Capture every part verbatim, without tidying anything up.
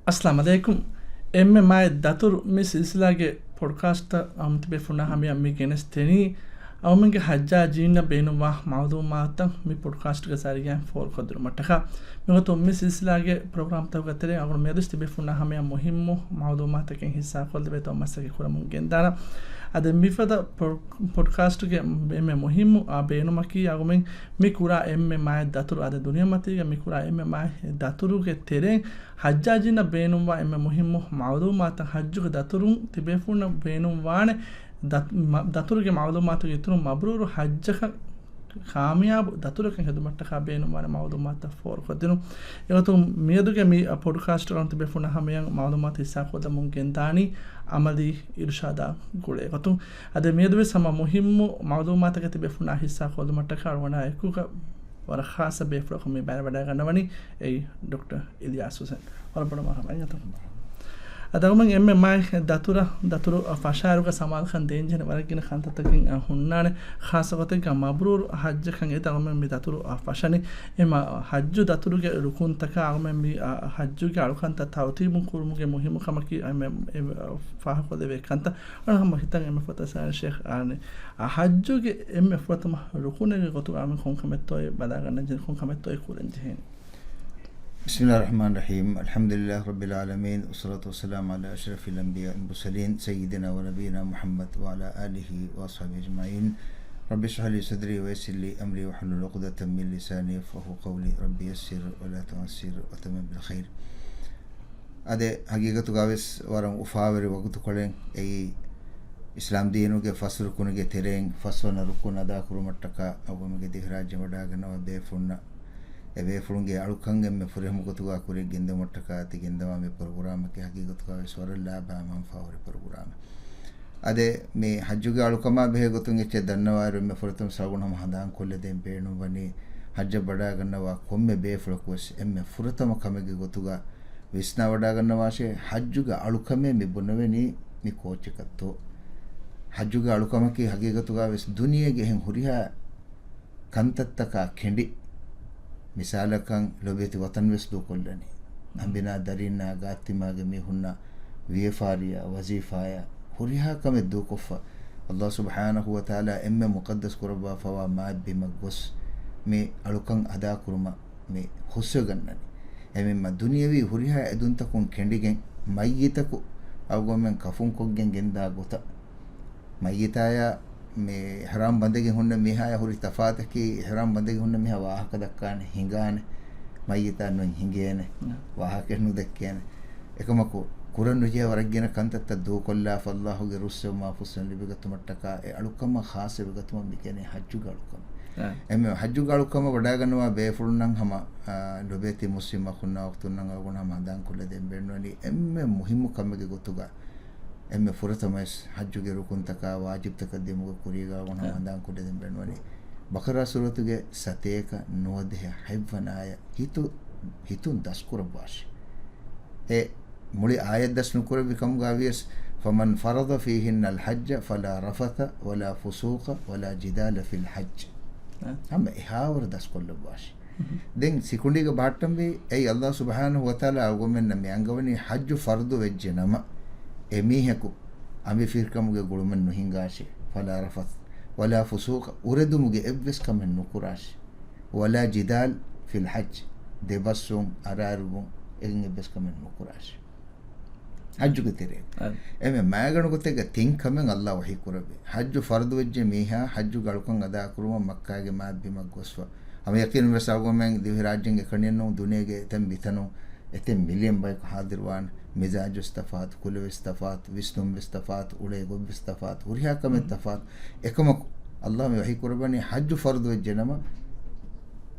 އައްސަލާމު ޢަލައިކުމް. އެންމެ މާތް ދަތުރު މި ސިލްސިލާގެ ޕޮޑްކާސްޓަށް އަމު ތިބޭފުޅުންނާ ހަމަޔަށް މި ގެނެސްދެނީ، އަޅުމެންގެ ޙައްޖާޖީންނަށް ބޭނުންވާ މަޢުލޫމާތުތައް މި ޕޮޑްކާސްޓްގެ ޒަރީޢާއިން ފޯރުކޮށްދިނުމަށްޓަކާ. މިގޮތުން މި ސިލްސިލާގެ ޕްރޮގްރާމްތަކުގެ ތެރެއިން އަޅުގަނޑު މިއަދު ތިބޭފުޅުންނާ ހަމަޔަށް މުހިއްމު މަޢުލޫމާތަކެއް ހިއްސާކޮށްލެވޭތޯ މަސައްކަތް ކުރަމުން ގެންދާނަން. އަދި މިފަދަ ޕޮޑް-، ޕޮޑްކާސްޓްގެ އެންމެ މުހިއްމު އާ ބޭނުމަކީ އަޅުމެން މި ކުރާ އެންމެ މާތް ދަތުރު، އަދި ދުނިޔެމަތީގަ މި ކުރާ އެންމެ މާތް ދަތުރުގެ ތެރެއިން ޙައްޖާޖީންނަށް ބޭނުންވާ އެންމެ މުހިއްމު މަޢުލޫމާތަށް، ޙައްޖުގެ ދަތުރުން ތިބޭފުޅުންނަށް ބޭނުންވާނެ ދަތު-، މަ-، ދަތުރުގެ މަޢުލޫމާތުގެ އިތުރުން މަބްރޫރު ޙައްޖަކަށް ކާމިޔާބު ދަތުރަކަށް ހެދުމަށްޓަކާ ބޭނުންވާނެ މަޢުލޫމާތަށް ފޯރުކޮށްދިނުން. އެގޮތުން މިއަދުގެ މި ޕޮޑްކާސްޓް އަޅުން ތިބޭފުޅުންނާ ހަމަޔަށް މަޢުލޫމާތު ހިއްސާކޮށްލަމުން ގެންދާނީ ޢަމަލީ އިރުޝާދާ ގުޅޭ ގޮތުން. އަދި މިއަދުވެސް ހަމަ މުހިއްމު މަޢުލޫމާތަކެއް ތިބޭފުޅުންނާ ހިއްސާކޮށްލުމަށްޓަކާ އަޅުގަނޑާ އެކުގަ ވަރަށް ޚާއްޞަ ބޭފުޅަކު މި ބައިވެވަޑައިގަންނަވަނީ އެއީ ޑޮކްޓަރ އިލްޔާސް ހުސެން. ވަރަށް ބޮޑަށް މަރުޙަބާ. އަދި އަޅުމެން އެންމެ މާތް ދަތުރަށް، ދަތުރު ފަށާއިރުގަ ސަމާލުކަން ދޭންޖެހޭނެ ވަރަށް ގިނަ ކަންތައްތަކެއް ހުންނާނެ. ޚާއްޞަ ގޮތެއްގަ މަބްރޫރު ޙައްޖަކަށް އެދި އަޅުމެން މި ދަތުރު ފަށަނީ. އެމަ ޙައްޖު ދަތުރުގެ ރުކުންތަކާ އަޅުމެން މި ޙައްޖުގެ އަޅުކަންތައް ތަރުތީބު ކުރުމުގެ މުހިއްމު ކަމަކީ އެ ފާހަގަކޮށްލެވޭ ކަންތައް. އަޅު ހަމަ ހިތަށް އެންމެ ފުރަތަމަ ޝޭޚް އާނެ. އާ، ޙައްޖުގެ އެންމެ ފުރަތަމަ ރުކުނެއްގެ ގޮތުގަ އަޅުމެން ކޮން ކަމެއްތޯއޭ ބަލާގަންނަން ޖެހެނީ، ކޮން ކަމެއްތޯއޭ ކުރަން ޖެހެނީ؟ بسم الله الرحمن الرحيم. الحمد لله رب العالمين. والصلاة والسلام على أشرف الأنبياء والمرسلين سيدنا ونبينا محمد وعلى آله وأصحابه أجمعين. رب اشرح لي صدري ويسر لي أمري واحلل عقدة من لساني يفقهوا قولي. رب يسر ولا تعسر وتمم بالخير. އަދި ޙަޤީޤަތުގަވެސް ވަރަށް އުފާވެރި ވަގުތުކޮޅެއް އެއީ، އިސްލާމް ދީނުގެ ފަސް ރުކުނުގެ ތެރެއިން ފަސްވަނަ ރުކުން އަދާކުރުމަށްޓަކާ އަޅުގަނޑުމެންގެ ދިވެހިރާއްޖެ ވަޑައިގަންނަވާ ބޭފުޅުންނަށް، އެ ބޭފުޅުންގެ އަޅުކަން އެންމެ ފުރިހަމަ ގޮތުގަ ކުރިއަށް ގެންދެވުމަށްޓަކާ ތި ގެންދަވާ މި ޕްރޮގްރާމަކީ ހަޤީޤަތުގަވެސް ވަރަށް ލާބަ މަންފާހުރި ޕްރޮގްރާމެއް. އަދި މި ޙައްޖުގެ އަޅުކަމާ ބެހޭ ގޮތުން އެއްޗެއް ދަންނަވާއިރު، އެންމެ ފުރަތަމަ އަޅުގަނޑު ހަމަ ހަނދާންކޮށްލަދޭން ބޭނުންވަނީ، ޙައްޖަށް ވަޑައިގަންނަވާ ކޮންމެ ބޭފުޅަކުވެސް އެންމެ ފުރަތަމަ ކަމެއްގެ ގޮތުގަ ވިސްނާވަޑައިގަންނަވާށޭ، ޙައްޖުގެ އަޅުކަމޭ މި ބުނެވެނީ މި ކޯއްޗަކަށްތޯ؟ ޙައްޖުގެ އަޅުކަމަކީ ހަޤީޤަތުގަވެސް ދުނިޔޭގެ އެހެން ހުރިހާ ކަންތައްތަކާ ކެނޑި، މިސާލަކަށް ލޮބެތި ވަޠަން ވެސް ދޫކޮށްލަނީ. އަނބިނާ ދަރީންނާ ގާތްތިމާގެ މީހުންނާ ވިޔަފާރިއާ ވަޒީފާއާ ހުރިހާ ކަމެއް ދޫކޮށްފަ، އައްލާހު ސުބްޙާނަހު ވަތަޢާލާ އެންމެ މުޤައްދަސް ކުރައްވާފަވާ މާތް ބިމަށް ގޮސް، މި އަޅުކަން އަދާކުރުމަށް މި ހުސްވެގަންނަނީ. އެމެންމަ ދުނިޔަވީ ހުރިހާ އެދުންތަކުން ކެނޑިގެން، މައްޔިތަކު އަޅުގަނޑުމެން ކަފުންކޮށްގެން ގެންދާ ގޮތަށް، މައްޔިތާޔާ މި އިޙްރާމް ބަނދެގެން ހުންނަ މީހާޔާ ހުރި ތަފާތަކީ، އިޙްރާމް ބަނދެގެން ހުންނަ މީހާ ވާހަކަ ދައްކާނެ، ހިނގާނެ، މައްޔިތާ ނު ހިނގޭނެ، ނަ. ވާހަކަ ނުދެއްކޭނެ. އެކަމަކު، ކުރަން ނުޖެހޭ ވަރަށް ގިނަ ކަންތައްތައް ދޫކޮށްލާފަ، އައްލާހުގެ ރުއްސެވުމާ ފުއްސެވުން ލިބިގަތުމަށްޓަކާ، އެ އަޅުކަމަށް ޚާއްޞަވެގަތުމަށް މި ކިޔަނީ ޙައްޖުގެ އަޅުކަމަށް. އަ. އެމެ ޙައްޖުގެ އަޅުކަމަށް ވަޑައިގަންނަވާ ބޭފުޅުންނަށް ހަމަ، އާ، ލޮބޭތި މުސްލިމް އަޚުންނާ އުޚްތުންނަށް އަޅުގަނޑު ހަމަ ހަނދާންކޮށްލަދޭން ބޭނުންވަނީ އެންމެ މުހިއްމު ކަމެއްގެ ގޮތުގަ އެންމެ ފުރަތަމަވެސް ޙައްޖުގެ ރުކުންތަކާ ވާޖިބްތަކަށް ދިމުގެ ކުރީގަ އަޅުގަނޑު ހަމަ އަ. ހަނދާންކޮށްލަދޭން ބޭނުންވަނީ، ބަޤަރާ ސޫރަތުގެ ސަތޭކަ ނުވަދިހަ ހަތްވަނަ އާޔަތް ހިތު-، ހިތުން ދަސްކުރައްވާށި. އެ މުޅި އާޔަތް ދަސް ނުކުރެއްވި ކަމުގަ ވިޔަސް، فَمَنْ فَرَضَ فِيهِنَّ الْحَجَّ فَلَا رَفَثَ وَلَا فُسُوقَ وَلَا جِدَالَ فِي الْحَجِّ. އަ. ހަމަ އެހާވަރު ދަސްކޮށްލައްވާށި. މުހު. ދެން ސިކުނޑީގަ ބަހައްޓަންވީ، އެއީ އައްލާހު ސުބްޙާނަހު ވަތަޢާލާ އަޅުގަނޑުމެންނަށް މި އަންގަވަނީ ޙައްޖު ފަރުޟު ވެއްޖެ ނަމަ، އެމީހަކު އަނބިފިރިކަމުގެ ގުޅުމެއް ނުހިނގާށޭ، فَلَا رَفَثَ وَلَا فُسُوقَ، އުރެދުމުގެ އެއްވެސް ކަމެއް ނުކުރާށޭ، وَلَا جِدَالَ فِي الْحَجِّ، ދެބަސްވުން، އަރާރުވުން، އެހެން އެއްވެސް ކަމެއް ނުކުރާށޭ. ޙައްޖުގެ ތެރޭ. އަ. އެމެ މާގަނޑު ގޮތެއްގަ ތިން ކަމެއް އައްލާ ވަޙީ ކުރެއްވި. ޙައްޖު ފަރުޟު ވެއްޖެ މީހާ ޙައްޖުގެ އަޅުކަން އަދާކުރުމަށް މައްކާގެ މާތް ބިމަށް ގޮސްފަ. ހަމަ ޔަޤީނުން ވެސް އަޅުގަނޑުމެން ދިވެހިރާއްޖޭން އެކަނިއެއް ނޫން، ދުނިޔޭގެ އެތައް މިތަނުން އެތައް މިލިއަން ބަޔަކު ޙާޟިރުވާނެ. މިޒާޖުވެސް ތަފާތު، ކުލަވެސް ތަފާތު، ވިސްނުންވެސް ތަފާތު، އުޅޭ ގޮތްވެސް ތަފާތު، ހުރިހާ ކަމެއް މު. ތަފާތު. އެކަމަކު، އައްލާހު މި ވަޙީ ކުރައްވަނީ ޙައްޖު ފަރުޟު ވެއްޖެ ނަމަ،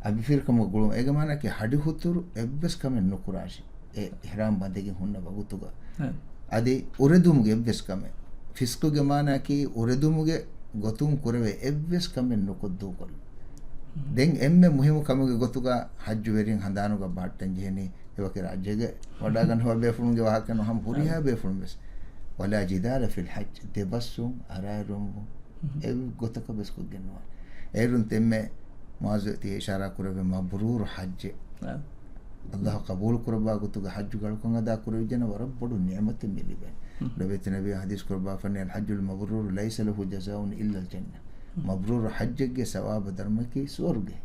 އަނބިފިރިކަމުގެ ގުޅުން. އޭގެ މާނައަކީ ހަޑި ހުތުރު އެއްވެސް ކަމެއް ނުކުރާށި. އެ އިޙްރާމް ބަނދެގެން ހުންނަ ވަގުތުގަ. އަ. އަދި އުރެދުމުގެ އެއްވެސް ކަމެއް. ފިސްޤުގެ މާނައަކީ އުރެދުމުގެ ގޮތުން ކުރެވޭ އެއްވެސް ކަމެއް ނުކޮށްދޫކޮށްލުން. މު. ދެން އެންމެ މުހިއްމު ކަމުގެ ގޮތުގަ ޙައްޖުވެރިން ހަނދާނުގަ ބަހައްޓަން ޖެހެނީ، އެވަކި ރާއްޖޭގެ ވަޑައިގަންނަވާ ބޭފުޅުންގެ ވާހަކަ ނޫން، ހަމަ ހުރިހާ އަ. ބޭފުޅުން ވެސް، وَلَا جِدَالَ فِي الْحَجِّ، ދެބަސްވުން، އަރާރުވުން، މު. އެއް ގޮތަކަށް ވެސް ކޮށްގެން ނުވާނެ. އޭރުން ތެންމެ މުޢާޛު ތި އިޝާރާ ކުރެއްވި މަބްރޫރު ޙައްޖެއް. އަ. ﷲ ޤަބޫލު ކުރައްވާ ގޮތުގަ ޙައްޖުގެ އަޅުކަން އަދާ ކުރެވިއްޖެނަ ވަރަށް ބޮޑު ނިޢުމަތެއް މި ލިބޭނެ. ރަބީޢަތު ނަބީ ޙަދީޘް ކުރައްވާފަން، "الحج المبرور ليس له جزاء إلا الجنة." މަބްރޫރު ޙައްޖެއްގެ ސަވާބު ދަރުމައަކީ ސުވަރުގެ.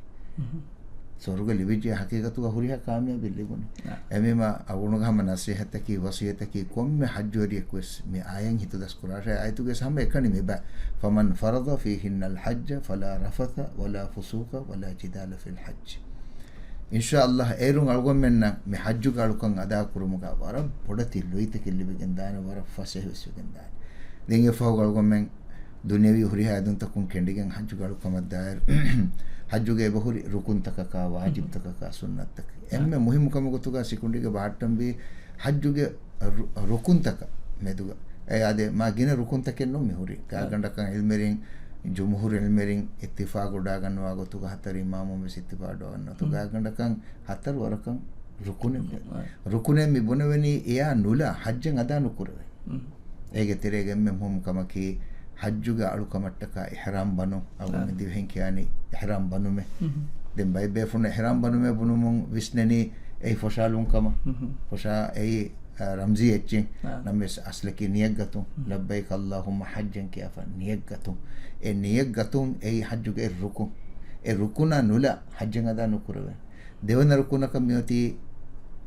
ސުވަރުގެ ލިބިއްޖެ ޙަޤީޤަތުގަ ހުރިހާ ކާމިޔާބެއް ލިބުނެ. އެމީމާ އަޅުގަނޑުގެ ހަމަ ނަޞޭޙަތަކީ، ވަޞިއްޔަތަކީ ކޮންމެ ޙައްޖުވެރިޔަކުވެސް މި އާޔަތް ހިތުދަސް ކުރާށޭ. އާޔަތުގެ ހަމަ އެކަނި މި ބަ، "فمن فرض فيهن الحج فلا رفث ولا فسوق ولا جدال في الحج." އިންޝާﷲ، އޭރުން އަޅުގަނޑުމެންނަށް މި ޙައްޖުގެ އަޅުކަން އަދާ ކުރުމުގަ ވަރަށް ބޮޑެތި ލުއިތަކެއް ލިބިގެން ދާނެ، ވަރަށް ފަސޭހަވެސް ވެގެން ދާނެ. ދެން އެފަހު އަޅުގަނޑުމެން ދުނިޔަވީ ހުރިހާ އެދުންތަކުން ކެނޑިގެން ޙައްޖުގެ އަޅުކަމަށް ދާއިރު، ޙައްޖުގެ އެބަހުރި ރުކުންތަކަކާ، ވާޖިބްތަކަކާ، ސުންނަތްތަކަކާ. އެންމެ މުހިއްމު ކަމުގެ ގޮތުގަ ސިކުނޑީގެ ބަހައްޓަންވީ ޙައްޖުގެ ރު-، ރުކުންތަކަށް މެދުގަ. އެ އާދެ، މާ ގިނަ ރުކުންތަކެއް ނޫން މި ހުރީ. ގާތްގަނޑަކަށް ޢިލްމުވެރިން، ޖުމްހޫރު ޢިލްމުވެރިން އިއްތިފާޤު ވެވަޑައިގަންނަވާ ގޮތުގަ ހަތަރު އިމާމުން ވެސް އިއްތިފާޤު ވެވަޑައިގަންނަވާ ގޮތުގަ، ގާތްގަނޑަކަށް ހަތަރު ވަރަކަށް ރުކުނެއް ވޭ. ރުކުނެއް މި ބުނެވެނީ އެޔާ ނުލާ ޙައްޖެއް އަދާ ނުކުރެވޭ. އޭގެ ތެރޭގަ އެންމެ މުހިއްމު ކަމަކީ ޙައްޖުގެ އަޅުކަމަށްޓަކާ އިޙްރާމް ބަނުން. އަޅުގަނޑު ދިވެހިން ކިޔާނީ އިޙްރާމް ބަނުމޭ. ދެން ބައެއް ބޭފުޅުން އިޙްރާމް ބަނުމޭ ބުނުމުން ވިސްނެނީ އެއީ ފޮށާލުން ކަމަށް. ފޮށާ އެއީ، އަ، ރަމްޒީ އެއްޗެއް. ނަމަވެސް އަސްލަކީ ނިޔަތްގަތުން. "لبيك اللهم حجا" ކިޔާފަ ނިޔަތްގަތުން. އެ ނިޔަތްގަތުން އެއީ ޙައްޖުގެ އެއް ރުކުން. އެ ރުކުނާ ނުލާ ޙައްޖެއް އަދާ ނުކުރެވޭ. ދެވަނަ ރުކުނަކަށް މިއޮތީ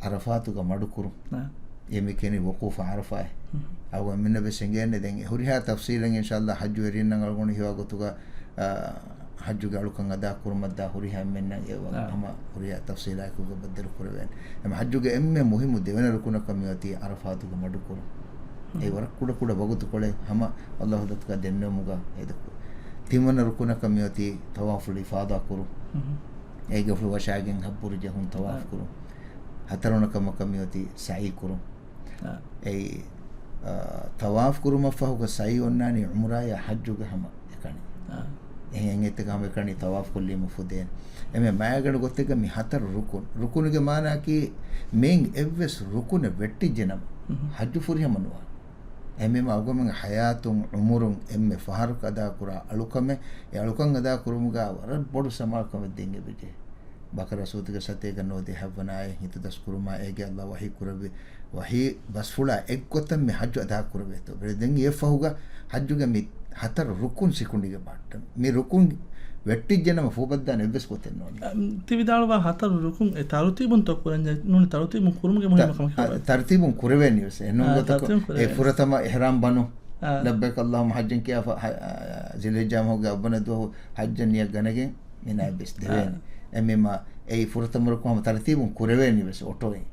ޢަރަފާތުގަ މަޑުކުރުން. އާ. އެ މި ކިޔަނީ ވުޤޫފު ޢަރަފާއޭ. އަޅުގަނޑުމެންނަށް ވެސް އެނގޭނެ ދެން އެ ހުރިހާ ތަފްޞީލެއް އިންޝާﷲ ޙައްޖުވެރިންނަށް އަޅުގަނޑު ހިވާ ގޮތުގަ، އާ، ޙައްޖުގެ އަޅުކަން އަދާ ކުރުމަށްދާ ހުރިހާ އެންމެންނަށް އެ ވަ-، އާ. ހަމަ ހުރިހާ ތަފްޞީލާއެކުގަ ބައްދަލު ކުރެވޭނެ. އެމަ ޙައްޖުގެ އެންމެ މުހިއްމު ދެވަނަ ރުކުނަކަށް މިއޮތީ ޢަރަފާތުގަ މަޑުކުރުން. އެ ވަރަށް ކުޑަ ކުޑަ ވަގުތުކޮޅެއް ހަމަ ﷲ ޙަޟްރަތުގަ ދެންނެވުމުގަ އެދަކު. ތިންވަނަ ރުކުނަކަށް މިއޮތީ ޠަވާފުލް އިފާޟާ ކުރުން. އޭގެ ފުޅު ވަށާގެން ހައްބުރު ޖެހުން، ޠަވާފު ކުރުން. ހަތަރުވަނަ ކަމަކަށް މިއޮތީ ސަޢީ ކުރުން. އެއީ، އާ، ޠަވާފު ކުރުމަށްފަހުގަ ސަޢީ އޮންނާނީ ޢުމްރާޔާ ޙައްޖުގެ ހަމަ އެކަނި. އެހެން އެތަކަށް ހަމަ އެކަނި ޠަވާފު ކޮށްލީމަ ފުދޭނެ. އެމެ މާގަނޑު ގޮތެއްގަ މި ހަތަރު ރުކުން. ރުކުނުގެ މާނައަކީ މިއިން އެއްވެސް ރުކުނެއް ވެއްޓިއްޖެ ނަމަ، ޙައްޖު ފުރިހަމަ ނުވާނެ. އެމީމަ އަޅުގަނޑުމެންގެ ޙަޔާތުން، ޢުމުރުން އެންމެ ފަހަރަކު އަދާކުރާ އަޅުކަމެއް. އެ އަޅުކަން އަދާކުރުމުގަ ވަރަށް ބޮޑު ސަމާލުކަމެއް ދޭން އެބަޖެހޭ. ބަޤަރާ ސޫރަތުގެ ސަތޭކަ ނުވަދިހަ ހައްވަނަ އާޔަތް ހިތުދަސްކުރުމާ އޭގެ ﷲ ވަޙީ ކުރެއްވި، ވަޙީ ބަސްފުޅާ އެއްގޮތަށް މި ޙައްޖު އަދާކުރެވޭތޯ. ދެން އެއަށްފަހުގަ ޙައްޖުގެ މި ހަތަރު ރުކުން ސިކުނޑީގެ ބަހައްޓަން. މި ރުކުން ވެއްޓިއްޖެނަމަ ފޫބައްދާނެ އެއްވެސް ގޮތެއް ނޯންނާނެ. އަ، ތި ވިދާޅުވާ ހަތަރު ރުކުން އެ ތަރުތީބުންތޯ ކުރަންޖެހޭ؟ ނޫނީ ތަރުތީބުން ކުރުމުގެ މުހިންމު ކަމަކީ ތަ-، ކޮބާ؟ ތަރުތީބުން ކުރެވޭނީ ވެސް. އެ ނޫން އާ، ގޮތަކަށް ތަރުތީބުން އެ ކުރެވޭނީ. ފުރަތަމަ އިޙްރާމް ބަނުން. އާ. "لبيك اللهم حجا" ކިޔާފަ، ޙަ-، އާ، ޛުލްޙިއްޖާ މަހުގެ އަށްވަނަ ދުވަހު ޙައްޖަށް ނިޔަތް ގަނެގެން މިނާއަށް ވެސް ދެވޭނެ. އާ. އެމީމަ އެއީ ފުރަތަމަ ރުކުން ހަމަ ތަރުތީބުން ކުރެވޭނީ ވެސް އޮޓޯއިން.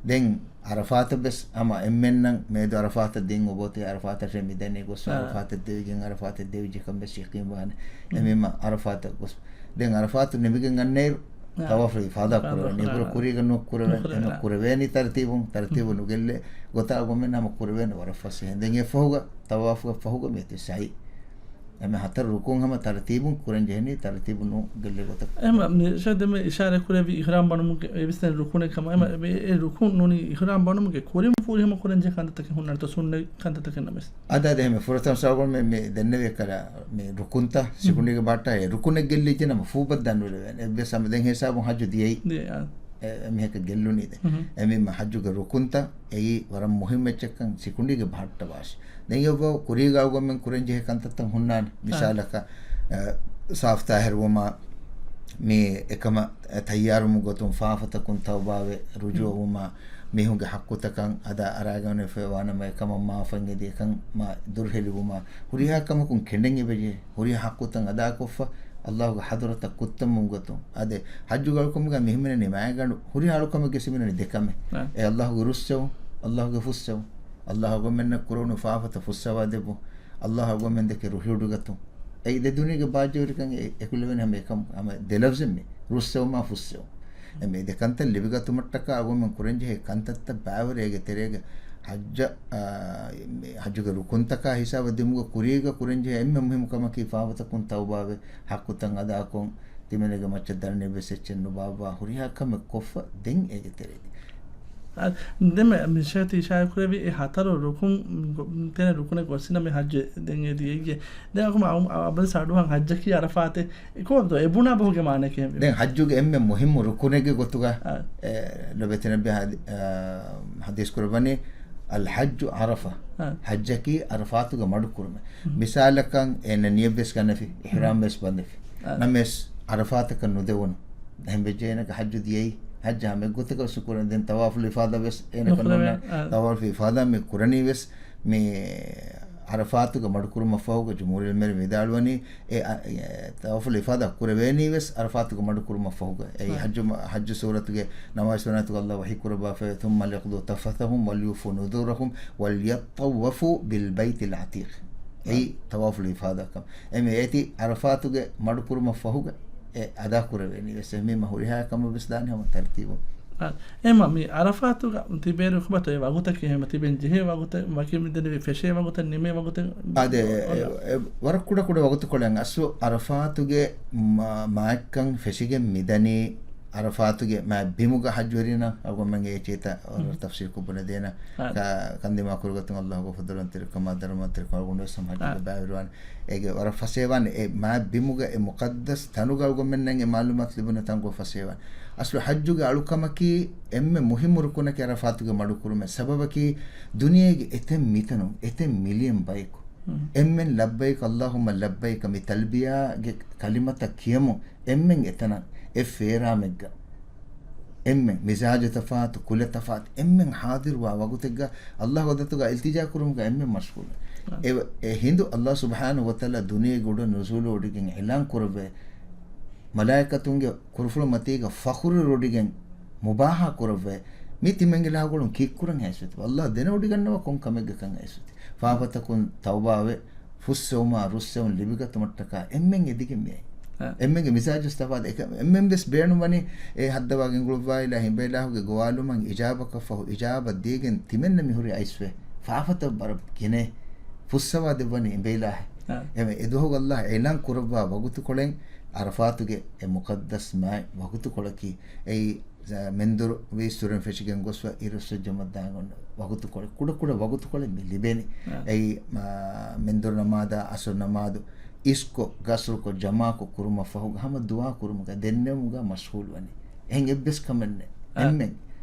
ދެން ޢަރަފާތަށް ވެސް ހަމަ އެންމެންނަށް މިއަދު ޢަރަފާތަށް ދިން އޮބޯތި ޢަރަފާތަށޭ މިދަނީ ގޮސް، އާ. ޢަރަފާތަށް ދެވިގެން ޢަރަފާތަށް ދެވިއްޖެކަން ވެސް ޔަޤީންވާނެ. އެމީމަ ޢަރަފާތަށް ގޮސް، ދެން ޢަރަފާތު ނިމިގެން އަންނައިރު އާ. ޠަވާފުލް އިފާޟާ ކުރެވޭ. އިފާޟާ ކުރެވޭ. އިބުރަ ކުރީގަ ނުކުރެވޭ. ނުކުރެވޭ. އެމަ ކުރެވޭނީ ތަރުތީބުން، ތަރުތީބު ނުގެއްލޭ ގޮތާ އަޅުގަނޑުމެން ހަމަ ކުރެވޭނެ ވަރަށް ފަސޭހަ. ދެން އެއަށްފަހުގަ، ޠަވާފުގެ ފަހުގަ މިއޮތީ ސަޢީ. އެމެ ހަތަރު ރުކުން ހަމަ ތަރުތީބުން ކުރަން ޖެހެނީ، ތަރުތީބު ނުގެއްލޭ ގޮތަކަށް. އެހެން މި ޝޭޚް ދެންމެ އިޝާރާތް ކުރެއްވި އިޙްރާމް ބަނުމުގެ އެ ވިސްނެން ރުކުނެއް ކަމަށް. އެމަ، މި އެ ރުކުން ނޫނީ އިޙްރާމް ބަނުމުގެ ކުރިން ފުރިހަމަ ކުރަން ޖެހޭ ކަންތައްތަކެއް ހުންނާނެތޯ ސުންނަތް ކަންތައްތަކެއް ނަމަވެސް. އަދާ ދެ އެމެ ފުރަތަމަ ސަވާލު މި، މި ދެންނެވި އެއްކަލަ މި ރުކުންތައް ހުން. ސިކުނޑީގެ ބަހައްޓާ އެ ރުކުނެއް ގެއްލިއްޖެ ނަމަ ފޫބައްދާ ނުލެވޭނެ. އެއްވެސް ހަމަ ދެން ހިސާބުން ޙައްޖު ދިޔައީ. ދިޔަ، އާ. އެ، އެ މީހަކަށް ގެއްލުނީ ދެ. އެމީމަ ޙައްޖުގެ ރުކުންތައް އެއީ ވަރަށް މުހިއްމު އެއްޗެއްކަން ސިކުނޑީގެ ބަހައްޓަވާށި. ދެން އެއްވަހު ކުރީގަ އަޅުގަނޑުމެން ކުރަންޖެހޭ ކަންތައްތައް ހުންނާނެ. އާ. މިސާލަކަށް، އަ، ސާފު ތާހިރުވުމާ، މި އެކަމަށް ތައްޔާރުވުމުގެ ގޮތުން ފާފަތަކުން ތައުބާވެ ރުޖޫޢަވުމާ، މީހުންގެ ޙައްޤުތަކަށް އަދާ އަރާގަނެފައިވާނަމަ އެކަމަށް މާފަށް އެދި އެކަން މާ ދުރުހެލިވުމާ، ހުރިހާ ކަމަކުން ކެނޑެން އެބަޖެހޭ. ހުރިހާ ޙައްޤުތައް އަދާކޮށްފަ، ﷲގެ ޙަޟްރަތަށް ކުއްތަންވުމުގެ ގޮތުން. އާދެ، ޙައްޖުގެ އަޅުކަމުގަ މި ހިމެނެނީ މާގަނޑު. ހުރިހާ އަޅުކަމެއްގެ ހިމެނެނީ ދެ ކަމެއް. އާ. އެއީ ﷲގެ ރުއްސެވުން، ﷲގެ ފުއްސެވުން. ﷲ އަޅުގަނޑުމެންނަށް ކުރެވުނު ފާފަތައް ފުއްސަވާ ދެއްވުން. ﷲ އަޅުގަނޑުމެން ދެކެ ރުހިވޮޑިގަތުން. އެއީ ދެ ދުނިޔޭގެ ބާއްޖަވެރިކަން އެ-، އެކުލެވެން ހަމަ އެކަން، ހަމަ ދެ ލަފްޒެއް މި. ރުއްސެވުމާ ފުއްސެވުން. އެ މި ދެ ކަންތައް ލިބިގަތުމަށްޓަކާ އަޅުގަނޑުމެން ކުރަންޖެހޭ ކަންތައްތައް ބައިވަރު އޭގެ ތެރޭގަ ޙައްޖަށް، އާ، މި ޙައްޖުގެ ރުކުންތަކާ ހިސާބަށް ދިމުގަ ކުރީގަ ކުރަންޖެހޭ އެންމެ މުހިއްމު ކަމަކީ ފާފަތަކުން ތައުބާވެ، ޙައްޤުތައް އަދާކޮށް، ތިމެންގެ މައްޗަށް ދަރަނި އެއްވެސް އެއްޗެއް ނުބާއްވާ ހުރިހާ ކަމެއް ކޮށްފަ ދެން އޭގެ ތެރޭގަ. ދެން މި ޝޭޚް ތި އިޝާރާތް ކުރެއްވި އެ ހަތަރު ރުކުން ގޮ-، ތިނެއް ރުކުނެއް ގޮސްސިނަމޭ ހައްޖެއް ދެން އެ ދިޔައީ. ދެން އަޅުގަނޑު އަބަދު ސައްޑުހަން ހައްޖަކީ އަރަފާތެއް. އެ ކޯއްދޯ އެ ބުނާ ބަހުގެ މާނައަކީ އެހެން. ދެން ހައްޖުގެ އެންމެ މުހިއްމު ރުކުނެއްގެ ގޮތުގަ، އާ. އެ، ލޮބެތި ނަބި ހަދި-، އާ، ހަދީސް ކުރައްވަނީ، "الحج عرفة." އާ. ހައްޖަކީ އަރަފާތުގަ މަޑުކުރުމެއް. މިސާލަކަށް އޭނަ ނިޔަތްވެސް ގަނެފި، އިޙްރާމް ވެސް ބަނދެފި. އާ. ނަމަވެސް އަރަފާތަކަށް ނުދެވުނު. އެހެން ވެއްޖެ އޭނަގެ ހައްޖު ދިޔައީ. ހައްޖަށް ހަމަ އެއްގޮތަކަށް ވެސް ނުކުރަން. ދެން ޠަވާފުލް އިފާޟާ ވެސް އޭނަ ނުކުރެވޭ. ކަނުން އާ. ޠަވާފުލް އިފާޟާ މި ކުރަނީ ވެސް މި އަރަފާތުގަ މަޑުކުރުމަށް ފަހުގަ ޖުމްހޫރު ޢުލަމާއުން ވިދާޅުވަނީ އެ، އަ، އެ، ޠަވާފުލް އިފާޟާ ކުރެވޭނީ ވެސް އަރަފާތުގަ މަޑުކުރުމަށް ފަހުގަ. އެއީ އާ. ހައްޖު މަ-، ހައްޖު ސޫރަތުގެ ނަމާދު ސުންނަތުގަ ﷲ ވަޙީ ކުރައްވާފައި، "ثم ليقضوا تفثهم وليوفوا نذورهم وليطوفوا بالبيت العتيق." އެއީ އާ. ޠަވާފުލް އިފާޟާ ކަމަށް. އެމެ އޭތި އަރަފާތުގެ މަޑުކުރުމަށް ފަހުގަ އެ އަދާ ކުރެވޭނީ ވެސް އެހެންވީމަ ހުރިހާ ކަމަށް ވެސް ދާނެ ހަމަ ތަރުތީބުން. އާ، އެމަ މި އަރަފާތުގަ ތިބޭރު ޚުބަތު އެ ވަގުތަކީ އެހެން ތިބެން ޖެހޭ ވަގުތެއް ވަކި މިދެނިވި ފެށޭ ވަގުތެއް ނިމޭ ވަގުތެއް އާދެ، އެ، އޮންނަ. އެ، ވަރަށް ކުޑަ ކުޑަ ވަގުތުކޮޅެއް އަސްލު އަރަފާތުގެ މާ-، މާތްކަން ފެށިގެން މިދަނީ އަރަފާތުގެ މާތް ބިމުގަ ހައްޖުވެރިންނަށް އަޅުގަނޑުމެންގެ އެ ޗޭތަ ހުން. ތަފްސީލްކޮށް ބުނެދޭނަ. އާ. ކަ-، ކަންދިމާ ކުރިގޮތުން ﷲގެ ފަޟުލުވަންތެރިކަމާ ދަރުމަވަންތެރިކަމާ އަޅުގަނޑު ވެސް ހަމަ ހައްޖުގަ އާ. ބައިވެރިވާނެ. އޭގެ ވަރަށް ފަސޭވާނެ އެ މާތް ބިމުގަ އެ މުޤައްދަސް ތަނުގަ އަޅުގަނޑުމެންނަށް އެ މަޢުލޫމާތު ލިބުނު ތަންކޮޅު ފަސޭވާނެ. އަސްލު ހައްޖުގެ އަޅުކަމަކީ އެންމެ މުހިއްމު ރުކުނަކީ އަރަފާތުގެ މަޑުކުރުމެއް. ސަބަބަކީ ދުނިޔޭގެ އެތައް މިތަނުން އެތައް މިލިއަން ބަޔަކު އެންމެން ލައްބައިކަ ﷲ އައްލަހުއްމަ ލައްބައިކަ މި ތަލްބިޔާގެ ކަލިމަތައް ކިޔަމުން އެންމެން އެތަނަށް އެއް ފޭރާމެއްގަ އެންމެން މިޒާޖު ތަފާތު، ކުލަ ތަފާތު، އެންމެން ޙާޟިރުވާ ވަގުތެއްގަ ﷲ އައްލަހުގެ ޙަޟްރަތުގަ އިލްތިޖާ ކުރުމުގަ އެންމެން މަޝްޣޫލު. އާ. އެ، އެ ހިނދު ﷲ ސުބްޙާނަހޫ ވަތަޢާލާ ދުނިޔޭގެ އުޑުން ނުޒޫލު ވޮޑިގެން އިޢުލާން ކުރެއްވި މަލާއިކަތުންގެ ކުރުފުޅު މަތީގަ ފަޚުރު ވޮޑިގެން މުބާހާ ކުރެއްވި މި ތިމަން އިލާހުގެ އުޅުން ކީއްކުރަން ހައިސްވެތި؟ ﷲ ދެނެވޮޑިގަންނަވާ ކޮން ކަމެއްގަ ކަން ހައިސްވެތި؟ ފާފަތަކުން ތައުބާވެ، ފުއްސެވުމާ ރުއްސެވުން ލިބިގަތުމަށްޓަކާ އެންމެން އެދިގެން މިއައީ. އާ. އެންމެންގެ މިޒާޖު ތަފާތު. އެކަ-، އެންމެން ވެސް ބޭނުންވަނީ އެ ހައްދަވާ ގެންގުޅުއްވާ އިލާހު، އިބައިލާހުގެ ގޮވާލުމަށް އިޖާބަކަށް ފަހު، އިޖާބަ ދީގެން ތިމެންނަށް މިހުރީ އައިސްވެ. ފާފަތައް ވަރަށް ގިނަ ފުއްސަވާ ދެއްވަނީ އިބައިލާހެއް. އާ. އެމެ އެދުވަހު ﷲ އިޢުލާން ކުރައްވާ ވަގުތުކޮޅެއް އަރަފާތުގެ އެ މުޤައްދަސް މާތް ވަގުތުކޮޅަކީ އެއީ މެންދުރު ވީއްސުރެން ފެށިގެން ގޮސްފަ އިރުއްސުއްޖަމަށް ދާން އޮންނަ ވަގުތުކޮޅެއް، ކުޑަކުޑަ ވަގުތުކޮޅެއް މި ލިބެނީ. އާ. އެއީ، މާ، މެންދުރު ނަމާދާ، އަސުރު ނަމާދު، އިސްކޮށް، ގަސްރުކޮށް، ޖަމާކޮށް ކުރުމަށް ފަހުގަ ހަމަ ދުޢާ ކުރުމުގަ، ދެންނެވުމުގަ މަޝްޣޫލުވަނީ. އެހެން އެއްވެސް ކަމެއް ނެތް. އާ. އެންމެން.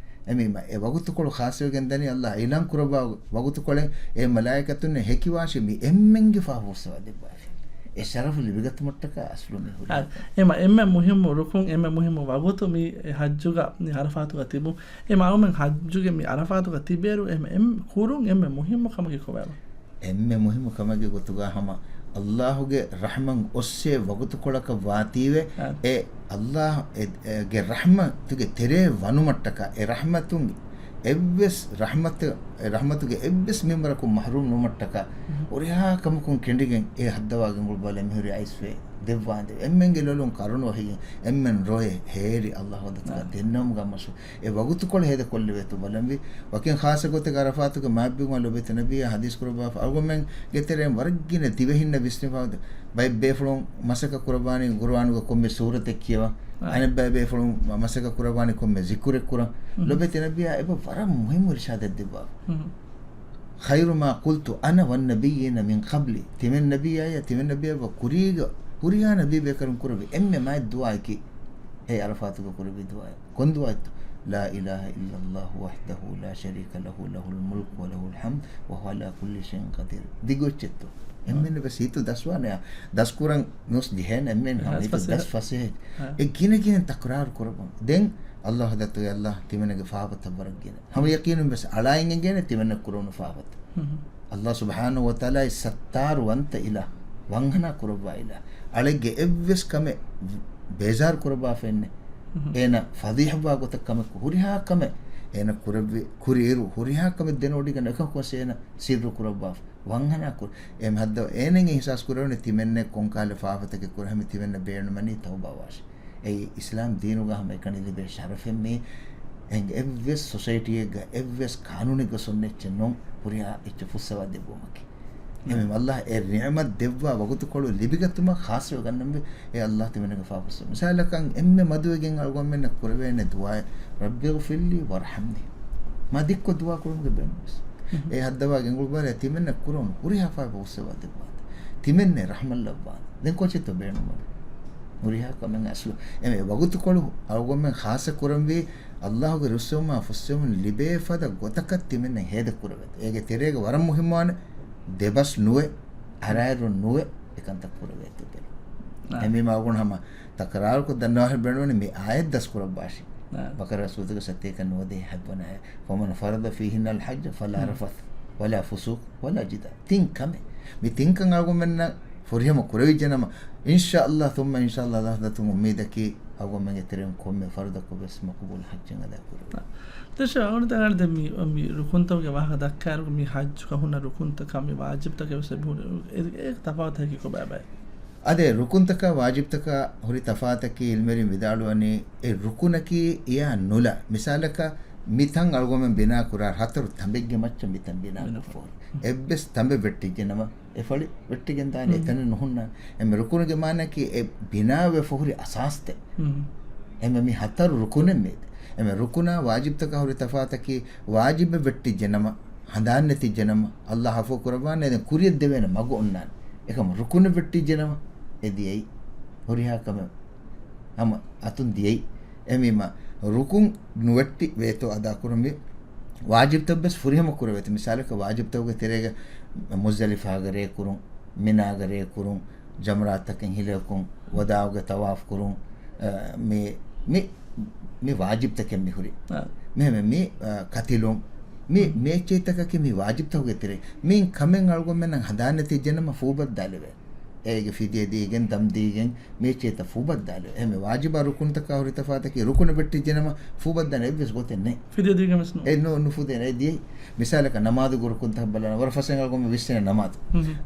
އެމީ މަ-، އެ ވަގުތުކޮޅު ޚާއްޞަވެގެން ދަނީ ﷲ އިޢުލާން ކުރައްވާ ވަގުތުކޮޅެއް އެ މަލާއިކަތުންނެއް ހެކިވާށި މި އެންމެންގެ ފާފަ ފުއްސަވާ ދެއްވާފި. އެ ޝަރަފު ލިބިގަތުމަށްޓަކާ އަސްލު މި ހުރި. އާ، އެމަ އެންމެ މުހިއްމު ރުކުން، އެންމެ މުހިއްމު ވަގުތު މި ހައްޖުގަ، މި އަރަފާތުގަ ތިބުން. އެ މައުމެން ހައްޖުގެ މި އަރަފާތުގަ ތިބޭރު އެންމެ އެން-، ކުރުން އެންމެ މުހިއްމު ކަމަކީ ކޮބާ؟ އެންމެ މުހިއްމު ކަމެއްގެ ގޮތުގަ ހަމަ ﷲގެ ރަޙްމަތް އޮއްސޭ ވަގުތުކޮޅަކަށް ވާތީވެ، އާ. އެ ﷲ އެ-، އެ-، ގެ ރަޙްމަތުގެ ތެރޭ ވަނުމަށްޓަކާ، އެ ރަޙްމަތުން އެއްވެސް ރަޙްމަތު-، އެ ރަޙްމަތުގެ އެއްވެސް މިންވަރަކުން މަޙްރޫމް ނުވުމަށްޓަކާ، މުހު. ހުރިހާ ކަމަކުން ކެނޑިގެން އެ ހައްދަވާ ގެންގުޅުއްވާލާ މިހުރި އައިސްވެ ދެއްވާނދެ. އެންމެންގެ ލޮލުން ކަރުނަ އޮހިގެން އެންމެން ރޮއެ ހޭރި ﷲ އައްލަހު އާ. ދެންނެވުމުގަ މަޝްޣޫލު. އެ ވަގުތުކޮޅު ހޭދަކޮށްލެވޭތޯ ބަލަންވީ. ވަކިން ޚާއްޞަ ގޮތެއް އަރަފާތުގެ މާތް ބިމުގަ ލޮބެތި ނަބިއްޔާ ހަދީސް ކުރައްވާފަ، އަޅުގަނޑުމެންގެ ތެރެއިން ވަރަށް ގިނަ ދިވެހިންނަށް ވިސްނިފަ ބައެއް ބޭފުޅުން މަސައްކަތް ކުރައްވާނީ ގުރުއާނުގަ ކޮންމެ ސޫރަތެއް ކިޔަވަން. އާ. އަނެއްބައި ބޭފުޅުން މަ-، މަސައްކަތް ކުރައްވާނީ ކޮންމެ ޒިކުރެއް ކުރަން. މުހު. ލޮބެތި ނަބިއްޔާ އެބަ ވަރަށް މުހިއްމު އިރުޝާދެއް ދެއްވާފަ. މުހު. خير ما قلت أنا والنبيون من قبلي. ތިމެން ނަބިއްޔާއާ، ތިމެން ނަބިއްޔާ ކުރީގަ ހުރިހާ ނަބީ ބޭކަލުން ކުރެއްވި އެންމެ މާތް ދުޢާއަކީ އެ އަރަފާތުގަ ކުރެއްވި ދުޢާއެއް. ކޮން ދުޢާއެއްތޯ؟ لا إله إلا الله وحده لا شريك له، له الملك وله الحمد وهو على كل شيء قدير. ދިގު އެއްޗެއްތޯ؟ އެންމެން ވެސް ހިތު ދަސްވާނެ. ދަސްކުރަން ނުވެސް ޖެހޭނެ އެންމެން ހަމަ ހިތު ދަސް ފަސޭހަ. އެ ގިނަ ގިނަ ތަކުރާރު ކުރައްވަން. ދެން ﷲ އައްލަހު ތަޢާލާ ތިމަންނަގެ ފާފަތައް ވަރަށް ގިނަ. ހަމަ ޔަޤީނުން ވެސް އަޅާއިން އެނގޭނެ ތިމަންނަ ކުރެވުނު ފާފަތައް. މުހު. ﷲ ސުބްޙާނަހޫ ވަތަޢާލާ ސައްތާރު ވަންތަ އިލާހު، ވަންހަނާ ކުރައްވާ އިލާހު. އަޅެއްގެ އެއްވެސް ކަމެއް ބޭޒާރު ކުރައްވާފައެއްނެއް. މުހު. އޭނަ ފަޟީޙަވާ ގޮތަށް ކަމެއް ހުރިހާ ކަމެއް އޭނަ ކުރެއްވި، ކުރިއިރު ހުރިހާ ކަމެއް ދެނެވޮޑިގަން އެކަކު ވެސް އޭނަ ސިއްރު ކުރައްވާފަ. ވަންހަނާ ކުރ-، އެ ހައްދަ އޭނަ އިޙްސާސް ކުރެވުނީ ތިމެންނެ ކޮންކަހަލަ ފާފަތަކެއް ކުރަހަމި ތިމެންނަ ބޭނުމަނީ ތައުބާވާށި. އެއީ އިސްލާމް ދީނުގަ ހަމައެކަނި ލިބޭ ޝަރަފެއް މީ. އެނގެ އެއްވެސް ސޮސައިޓީއެއްގަ އެއްވެސް ޤާނޫނެއްގަ ސުންނަ އެއްޗެއް ނޫން ހުރިހާ އެއްޗެއް ފުއްސަވާ ދެއްވުމަކީ. އެމެ ﷲ އެ ނިޢުމަތް ދެއްވާ ވަގުތުކޮޅު ލިބިގަތުމަށް ޚާއްޞަވެ ގަންނަންވީ އެ ﷲ ތިމެންގެ ފާފަ ފުއްސަވާ. މިސާލަކަށް އެންމެ މަދުވެގެން އަޅުގަނޑުމެންނަށް ކުރެވޭނެ ދުޢާއެއް، رب اغفر لي وارحمني. މަ ދިއްކޮށް ދުޢާ ކުރުމުގެ ބޭނުންވެސް. އެ ހައްދަވާ ގެންގުޅުއްވާލާ ތިމެންނަށް ކުރަން ހުރިހާ ފައިބަ އުއްސަވާ ދެއްވާނެ. ތިމެންނެ ރަޙްމަތް ލައްވާނެ. ދެން ކޯޗެއްތޯ ބޭނުންވަނީ؟ ހުރިހާ ކަމެއް އަސްލު. އެމެ ވަގުތުކޮޅު އަޅުގަނޑުމެން ޚާއްޞަ ކުރަންވީ ﷲ ގެ ރުއްސެވުމާ ފުއްސެވުން ލިބޭ ފަދަ ގޮތަކަށް ތިމެންނަށް ހޭދަ ކުރެވޭތޯ. އޭގެ ތެރޭގަ ވަރަށް މުހިއްމުވާނެ ދެބަސް ނުވެ، އަރާއިރު ނުވެ އެކަންތައް ކުރެވޭތޯ ބެލުން. އާ. އެމީމާ އަޅުގަނޑު ހަމަ ތަކުރާރުކޮށް ދަންނަވާފަ ބޭނުންވަނީ މި އާޔަތް ދަސްކުރައްވާށި. އާ. ބަޤަރާ ސޫރަތުގެ ސަތޭކަ ނުވަދިހަ ހަތްވަނަ އާޔަތް. فمن فرض فيهن الحج فلا رفث ولا فسوق ولا جدال. ތިން ކަމެއް. މި ތިން ކަން އަޅުގަނޑުމެންނަށް ފުރިހަމަ ކުރެވިއްޖެނަމަ، އިންޝާﷲ ثم إن شاء الله އަﷲ ދަތުން އުއްމީދަކީ އަޅުގަނޑުމެންގެ ތެރެއިން ކޮންމެ ފަރުދަކު ވެސް މަޤުބޫލު ޙައްޖެއް އަދާ ކުރެވޭ. ދެން އަޅުގަނޑު ދެން މި، މި ރުކުންތަކުގެ ވާހަކަ ދައްކާއިރު މި ޙައްޖުގަ ހުންނަ ރުކުންތަކާ މި ވާޖިބުތަކެއް ވެސް އެބަހުރި. އެ، އޭގެ ތަފާތަކީ ކޮބާބާ؟ އާދެ، ރުކުންތަކާ ވާޖިބުތަކާ ހުރި ތަފާތަކީ ޢިލްމުވެރިން ވިދާޅުވަނީ އެ ރުކުނަކީ އެޔާ ނުލާ. މިސާލަކަށް މި ތަން އަޅުގަނޑުމެން ބިނާ ކުރާ ހަތަރު ތަނބެއްގެ މައްޗަށް މި ތަން ބިނާ ކޮށްފަ ހުރި. އެއްވެސް ތަނބެއް ވެއްޓިއްޖެނަމަ އެ ފަޅި ވެއްޓިގެން ދާނެ، އެތަނެއް ނުހުންނާނެ. އެމެ ރުކުނުގެ މާނައަކީ އެ ބިނާވެފަ ހުރި އަސާސްތައް. އެމެ މި ހަތަރު ރުކުނެއް މީ. އެމެ ރުކުނާ ވާޖިބުތަކާ ހުރި ތަފާތަކީ، ވާޖިބެއް ވެއްޓިއްޖެނަމަ، ހަނދާން ނެތިއްޖެނަމަ، ﷲ ޢަފޫ ކުރައްވާނެ، ދެން ކުރިޔަށް ދެވޭނެ މަގު އޮންނާނެ. އެކަމަ ރުކުނެއް ވެއްޓިއްޖެނަމަ، އެ ދިޔައީ. ހުރިހާ ކަމެއް ހަމަ އަތުން ދިޔައީ. އެމީމަ ރުކުން ނުވެއްޓި ވޭތޯ އަދާކުރުންވީ. ވާޖިބްތައް ވެސް ފުރިހަމަ ކުރެވޭތޯ. މިސާލަކަށް ވާޖިބްތަކުގެ ތެރޭގަ މުޒްދަލިފާގަ ރޭ ކުރުން، މިނާގަ ރޭ ކުރުން، ޖަމްރާތަކެއް ހިލައަކުން، ވަދާޢުގެ ޠަވާފު ކުރުން، އަ، މި، މި، މި ވާޖިބްތަކެއް މި ހުރި. އާ. މި، މި، މި، އަ، ކަތިލުން، މި، މި އެއްޗެއްތަކަކީ މި ވާޖިބްތަކުގެ ތެރޭ. މި ކަމެއް އަޅުގަނޑުމެންނަށް ހަނދާން ނެތިއްޖެނަމަ ފޫބައްދާލެވޭ. އޭގެ ފިދިޔަ ދީގެން، ދަމް ދީގެން، މި އެއްޗެއްތައް ފޫބައްދާލެވޭ. އެހެންވެ، ވާޖިބާ ރުކުންތަކާ ހުރި ތަފާތަކީ ރުކުނެއް ވެއްޓިއްޖެނަމަ ފޫބައްދާނެ އެއްވެސް ގޮތެއް ނެތް. ފިދިޔަ ދީގެން ވެސް ނޫން. އެ ނު-، ނުފުދޭނެ، އެ ދިޔައީ. މިސާލަކަށް ނަމާދުގެ ރުކުންތައް ބަލާނަ، ވަރަށް ފަސޭހަ އަޅުގަނޑު ވިސްނޭ ނަމާދު.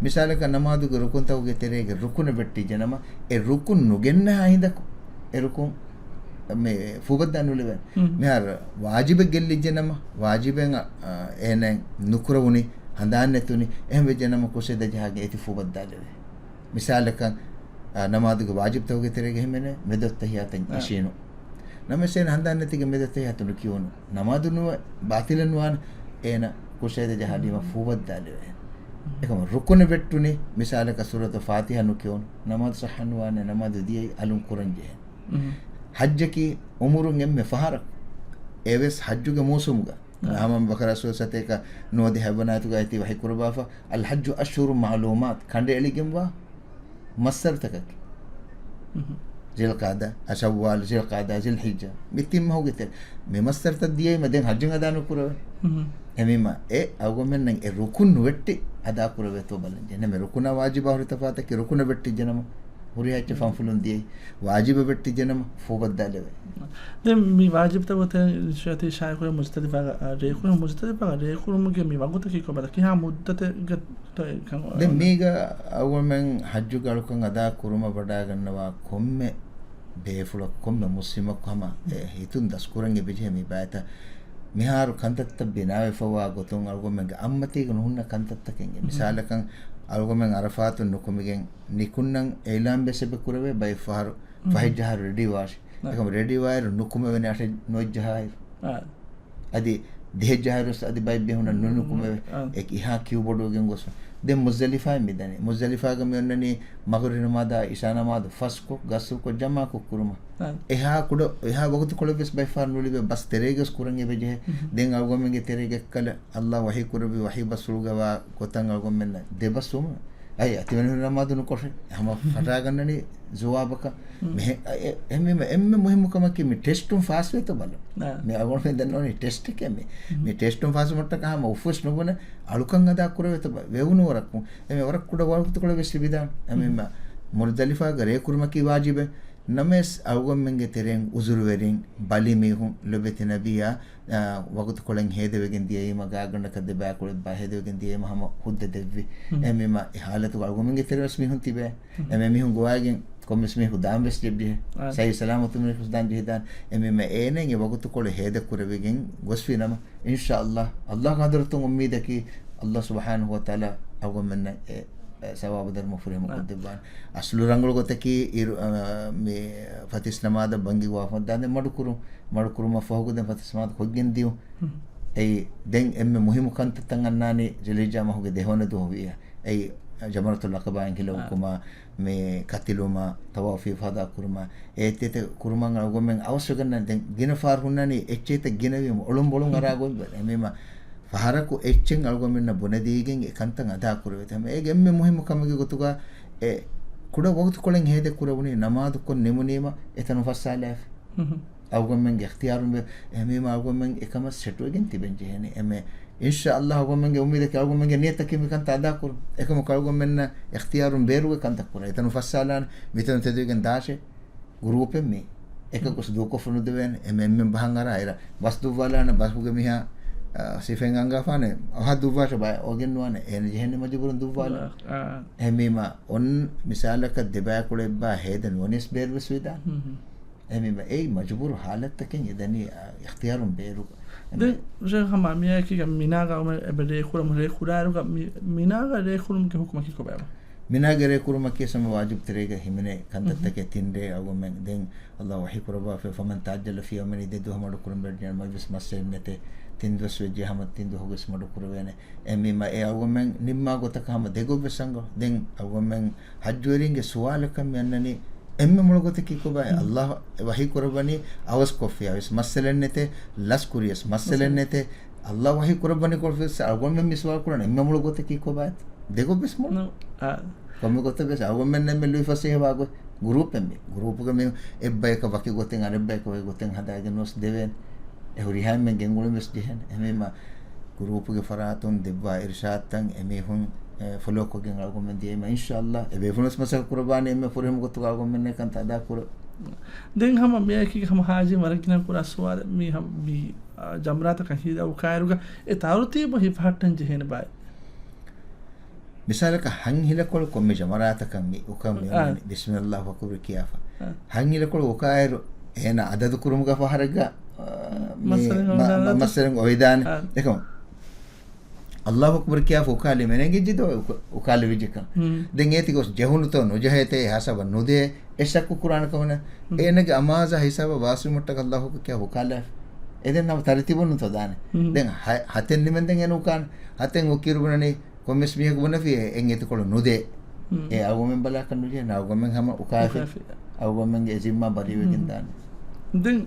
މިސާލަކަށް ނަމާދުގެ ރުކުންތަކުގެ ތެރޭގެ ރުކުނެއް ވެއްޓިއްޖެނަމަ، އެ ރުކުން ނުގެންނަ ހިނދަކު އެ ރުކުން މި ފޫބައްދާ ނުލެވޭނެ. މިހާރު ވާޖިބެއް ގެއްލިއްޖެނަމަ، ވާޖިބެއް، އަ، އޭނަ ނުކުރެވުނީ، ހަނދާން ނެތުނީ، އެހެން ވެއްޖެނަމަ ކުށެއް ދަ ޖަހާގެން އޭތި ފޫބައްދާލެވޭ. މިސާލަކަށް، އާ، ނަމާދުގެ ވާޖިބްތަކުގެ ތެރޭގަ ހިމެނޭ މެދުއައްތަޙިއްޔާތަށް އާ. އިށީނު. ނަމަވެސް އޭނަ ހަނދާން ނެތިގެން މެދުއައްތަޙިއްޔާތު ނުކިޔުނު. ނަމާދު ނުވެ، ބާޠިލެއް ނުވާނެ. އޭނަ ކުށެއް ދަ ޖަހާލީމަ ފޫބައްދާލެވޭ. އެކަމަ ރުކުނެއް ވެއްޓުނީ، މިސާލަކަށް ސޫރަތު ފާތިޙާ ނުކިޔުނު. ނަމާދު ޞައްޙަ ނުވާނެ، ނަމާދު ދިޔައީ އަލުން ކުރަން ޖެހޭ. ޙައްޖަކީ އުމުރުން އެންމެ ފަހަރަކު. އެވެސް ޙައްޖުގެ މޫސުމުގަ. އާ. ހަމަ ބަޤަރާ ސޫރަ ސަތޭކަ ނުވަދިހަ ހަތްވަނަ އާޔަތުގަ އޭތި ވަޙީ ކުރައްވާފަ، الحج أشهر معلومات، ކަނޑައެޅިގެންވާ މައްސަރުތަކަކީ. ޒިލްޤަޢިދާ، ޝައްވާލް، ޒިލްޤަޢިދާ، ޒިލްޙިއްޖާ. މި ތިން މަހުގެ ތެރޭ. މި މައްސަރުތައް ދިޔައީމަ ދެން ޙައްޖުން އަދާ ނުކުރެވޭ. އެމީމަ އެ އަޅުގަނޑުމެންނަށް އެ ރުކުން ނުވެއްޓި އަދާ ކުރެވޭތޯ ބަލަން ޖެހޭ. ނަމެ ރުކުނާ ވާޖިބާ ހުރި ތަފާތަކީ ރުކުނެއް ވެއްޓިއްޖެނަމަ ހުރިހާ އެއްޗެއް ފަންފުލުން ދިޔައީ. ވާޖިބެއް ވެއްޓިއްޖެނަމަ ފޫބައްދާލެވޭ. ދެން މި ވާޖިބްތައް ގޮތެއް ޝައިޚު މުޒްދަލިފާގަ، އާ، ރޭކުރުން، މުޒްދަލިފާގަ ރޭކުރުމުގެ މި ވަގުތަކީ ކޮބާ؟ ކިހާ މުއްދަތެއްގަ ދެން މީގަ އަޅުގަނޑުމެން ޙައްޖުގެ އަޅުކަން އަދާ ކުރުމަށް ވަޑައިގަންނަވާ ކޮންމެ ބޭފުޅަކު، ކޮންމެ މުސްލިމަކު ހަމަ އެ ހިތުން ދަސްކުރަން އެބަޖެހޭ މި ބައިތައް. މިހާރު ކަންތައްތައް ބިނާވެފަވާ ގޮތުން އަޅުގަނޑުމެންގެ އަތްމަތީގަ ނުހުންނަ ކަންތައްތަކެއް. މިސާލަކަށް އަޅުގަނޑުމެން ޢަރަފާތުން ނުކުމެގެން ނިކުންނަން އިޢުލާން ވެސް އެބަ ކުރެވޭ ބައެއް ފަހަރު. ފަހެއް ޖަހާއިރު ރެޑީ ވާށި. އެކަމަ ރެޑީ ވާއިރު ނުކުމެވޭނެ އަށެއް ނުވެއްޖަހާއިރު. އަދި ދިހައެއް ޖަހާއިރު ވެސް އަދި ބައެއް ބޭފުޅުންނަށް ނުނުކުމެވޭ. އެ އެހާ ކިއު ބޮޑުވެގެން ގޮސް. ދެން މުޒްދަލިފާއިން މިދަނީ. މުޒްދަލިފާގަ މި އޮންނަނީ މަޣްރިބް ނަމާދާ އިޝާ ނަމާދު ފަސްކޮށް، ގަސްލުކޮށް، ޖަމާކޮށް ކުރުމަށް. އެހާ ކުޑަ، އެހާ ވަގުތުކޮޅެއް ވެސް ބައެއް ފަހަރު ނުލިބޭ، ބަސް ތެރޭގަ ވެސް ކުރަން އެބަޖެހޭ. ދެން އަޅުގަނޑުމެންގެ ތެރޭގަ އެއްކަލަ ﷲ ވަޙީ ކުރެއްވި ވަޙީ ބަސްފުޅުގަވާ ގޮތަށް އަޅުގަނޑުމެންނަށް ދެބަސްވުމުން އައި އަތިވެނި ނަމާދު ނުކޮށެ ހަމަ ފަށާގަންނަނީ ޒުވާބަކަށް. މިހެ-، އަ-، އެ-، އެހެންވީމަ އެންމެ މުހިއްމު ކަމަކީ މި ޓެސްޓުން ފާސްވޭތޯ ބަލުން. މި އަޅުގަނޑުމެން ދަންނަވަނީ ޓެސްޓެކޭ މި. މި ޓެސްޓުން ފާސްވުމަށްޓަކާ ހަމަ އުފުވެސް ނުބުނެ އަޅުކަން އަދާ ކުރެވޭތޯ ބަ-، ވެވުނު ވަރަކު. އެމެ ވަރަށް ކުޑަ ވަގުތުކޮޅެއް ވެސް ލިބިދާނެ. އެމީމަ މުޒްދަލިފާގަ ރޭ ކުރުމަކީ ވާޖިބެއް. ނަމަވެސް އަޅުގަނޑުމެންގެ ތެރެއިން އުޒުރުވެރިން ބަލި މީހުން ލޮބެތި ނަބިއްޔާ އާ، ވަގުތުކޮޅެއް ހޭދަވެގެން ދިޔައީމަ، ގާތްގަނޑަކަށް ދެބައިކުޅަ އެއްބައި ހޭދަވެގެން ދިޔައީމަ ހަމަ ހުއްދަ ދެއްވި. އެހެންވީމަ އެ ހާލަތުގަ އަޅުގަނޑުމެންގެ ތެރެއިން ވެސް މީހުން ތިބޭ. އެމެ މީހުން ގޮވައިގެން ކޮންމެސް މީހަކު ދާން ވެސް ޖެއްޖެ. ސައި ސަލާމަތު މީހަކު ދާން ޖެހިދާނެ. އެމީމަ އޭނައިން އެ ވަގުތުކޮޅެއް ހޭދަ ކުރެވިގެން ގޮސްފި ނަމަ، އިންޝާﷲ، ﷲ ގެ ޙަޟްރަތުން އުއްމީދަކީ ﷲ ސުބްޙާނަހޫ ވަތަޢާލާ އަޅުގަނޑުމެންނަށް އެ ސަވާބު ދަރުމަ ފުރިހަމަ ކޮށްދެއްވާނެ. އަސްލު ރަނގަޅު ގޮތަކީ އިރު، އަ، މި ފަތިސް ނަމާދަށް ބަންގި ގޮވާފަ ދާންދެން މަޑުކުރުން. މަޑުކުރުމަށް ފަހުގަ ދެން ފަތިސް ނަމާދު ކޮށްގެން ދިޔުން. އެއީ، ދެން އެންމެ މުހިއްމު ކަންތައްތައް އަންނާނީ ޒުލްހިއްޖާ މަހުގެ ދެހަވަނަ ދުވަހު ވިއްޔާ. އެއީ، ޖަމްރަތުލް ޢަޤަބާއިން ހިލަ އުކުމާ، މި ކަތިލުމާ، ޠަވާފު އިފާޟާ ކުރުމާ، އެ އެއްޗެތައް ކުރުމަށް އަޅުގަނޑުމެން އަވަސްވެގަންނަން. ދެން ގިނަ ފަހަރު ހުންނަނީ އެއްޗެތައް ގިނަވީމަ އޮޅުން ބޮޅުން އަރާ ގޮތް. އެމީމަ ފަހަރަކު އެއްޗެއް އަޅުގަނޑުމެންނަށް ބުނެދީގެން އެ ކަންތައް އަދާ ކުރެވޭތޯ. އޭގެ އެންމެ މުހިއްމު ކަމެއްގެ ގޮތުގަ އެ ކުޑަ ވަގުތުކޮޅެއް ހޭދަ ކުރެވުނީ ނަމާދު ކޮށް ނިމުނީމަ އެތަނު ފައްސާލާފި. އަޅުގަނޑުމެންގެ އިޚްތިޔާރުން ބޭ، އެހެންވީމަ އަޅުގަނޑުމެން އެކަމަށް ސެޓުވެގެން ތިބެން ޖެހޭނެ. އެމެ، އިންޝާﷲ އަޅުގަނޑުމެންގެ އުއްމީދަކީ އަޅުގަނޑުމެންގެ ނިޔަތަކީ މިކަންތައް އަދާކުރުން. އެކަމަކު އަޅުގަނޑުމެންނަށް އިޚްތިޔާރުން ބޭރުވެ ކަންތައް ކުރަން. އެތަނު ފައްސާލާނެ، މިތަނު ތެދުވެގެން ދާށޭ. ގުރޫޕެއް މީ. އެކަކުސް ދޫކޮށްފަ ނުދެވޭނެ. އެމެ އެންމެން ބަހަން އަރާ އިރަށް. ބަސް ދުއްވާލާނެ، ބަސްގެ މީހާ، އަ، ސިފައިން އަންގާފާނެ. އަހަ ދުއްވާށޭ ބައެއް އޮގެން ނުވާނެ. އޭނަ ޖެހެނީ މަޖުބޫރުން ދުއްވާލާ. އަ، އަ. އެހެންވީމަ އޮން މިސާލަކަށް ދެބައިކުޅަ އެއްބައި ހޭދަ ނުވަނީސް ބޭރުވެސް ވެދާނެ. ހުން، ހުން. އެމީ އެއީ މަޖުބޫރު ހާލަތްތަކެއް އެދަނީ، އާ، އިޚްތިޔާރުން ބޭރު. ދެން ޝޭޚް ހަމަ މިއާއެކީގަ މިނާގަ އުމެ އެބަ ރޭ ކުރަމު، ރޭ ކުރާއިރުގަ މި، މިނާގަ ރޭ ކުރުމުގެ ހުކުމަކީ ކޮބާ؟ މިނާގަ ރޭ ކުރުމަކީ ހަމަ ވާޖިބު ތެރޭގަ ހިމެނޭ ކަންތައްތަކެއް ތިން ރޭ އަޅުގަނޑުމެން. ދެން ﷲ ވަޙީ ކުރައްވާފައި، فَمَنْ تَعَجَّلَ فِي يَوْمَيْنِ ދެ ދުވަހު މަޑު ކުރަން ބޭނުން މައިވެސް މައްސަލައެއް ނެތޭ. ތިން ދުވަސް ވެއްޖެ ހަމަ ތިން ދުވަހުގެސް މަޑު ކުރެވޭނެ. އެމީމަ އެ އަޅުގަނޑުމެން ނިންމާ ގޮތަކަށް ހަމަ ދެގޮށްވެސް އަންގަ. ދެން އަޅުގަނޑުމެން ޙައްޖުވެރިންގެ ސުވާލަކަށް މި އަންނަނީ އެންމެ މޮޅު ގޮތަކީ ކޮބާ؟ އައްލާހު ވަޙީ ކުރައްވަނީ އަވަސް ކޮށްފި އަވެސް މައްސަލައެއް ނެތޭ، ލަސް ކުރިޔަސް މައްސަލައެއް ނެތޭ. އައްލާހު ވަޙީ ކުރައްވަނީ ކޮށްފި އަޅުގަނޑުމެން މި ސުވާލު ކުރަނީ އެންމެ މޮޅު ގޮތަކީ ކޮބާތަ؟ ދެގޮށްވެސް މޮޅު. ނަ، އާ. ކޮންމެ ގޮތެއްވެސް އަޅުގަނޑުމެންނަށް މި ލުއިފަސޭހަވާ ގޮތް. ގުރޫޕެއް މި. ގުރޫޕުގަ މި އެއްބަޔަކަށް ވަކި ގޮތެއް އަނެއްބަޔަކަށް ވަކި ގޮތެއް ހަދާގެން ވެސް ދެވޭނެ. އެ ހުރިހާ އެންމެން ގެންގުޅެން ވެސް ޖެހޭނެ. އެހެންވީމަ ގުރޫޕުގެ ފަރާތުން ދެއްވާ އިރުޝާދުތައް އެމީހުން، އެ، ފޮލޯ ކޮށްގެން އަޅުގަނޑުމެން ދިޔައީމަ އިންޝާﷲ އެ ބޭފުޅުން ވެސް މަސައްކަތް ކުރައްވާނެ އެންމެ ފުރިހަމަ ގޮތުގަ އަޅުގަނޑުމެންނަށް ކަންތައް އަދާ ކުރަން. ދެން ހަމަ މިއަކީ ހަމަ ހާޖީން ވަރަށް ގިނަ ކުރާ ސުވާލެއް މީ ހަމަ މި، އާ، ޖަމްރާތަކަށް ހިލަ އުކާއިރުގަ އެ ތަރުތީބު ހިފަހައްޓަން ޖެހޭނެ ބާއް. މިސާލަކަށް ހަން ހިލަކޮޅު ކޮންމެ ޖަމަރާތަކަށް މި އުކަން މި އާ. އޮންނަނީ ބިސްމިﷲ އަކްބަރު ކިޔާފަ. އާ. ހަން ހިލަކޮޅު އުކާއިރު އޭނަ އަދަދު ކުރުމުގެ ފަހަރެއްގަ، އާ، މި މައްސަލަ މަ-، މަ-، އޮވެދާނެ. މައްސަލަ އޮވެދާނެ. އާ. އެކަމަ ﷲ އަކްބަރު ކިޔާފަ އުކާލީމަ އޭނަ އެނގިއްޖެ ދޯ އުކ-، އުކާލެވިއްޖެކަން. ހުން. ދެން އޭތި ގޮސް ޖެހުނުތޯ ނުޖެހޭތޭ ހިސާބަށް ނުދޭ. އެ ޝައްކު ކުރާނެ ކަމެއް ނެތް. ހުން. އޭނަގެ އަމާޒާ ހިސާބަށް ވާސިލުމަށްޓަކައި ﷲ އަކްބަރު ކިޔާފަ އުކާލާފަ. އެ ދެން ނަމަ ތަރުތީބުން ނުތޯ ދާނެ. ހުން. ދެން ހަ-، ހަތެއް ނިމެންދެން އޭނަ އުކާނެ. ހަތެއް އުކިއިރު ބުނަނީ ކޮންމެސް މީހަކު ބުނެފި އެ އެއް އެތިކޮޅު ނުދޭ. ހުން. އެ އަޅުގަނޑުމެން ބަލާކަށް ނުޖެހޭ، އަޅުގަނޑުމެން ހަމަ އުކާފި. އުކާފި. އަޅުގަނޑުމެންގެ އެ ޒިންމާ ބަރީވެގެން ހުން. ދާނެ. ދެން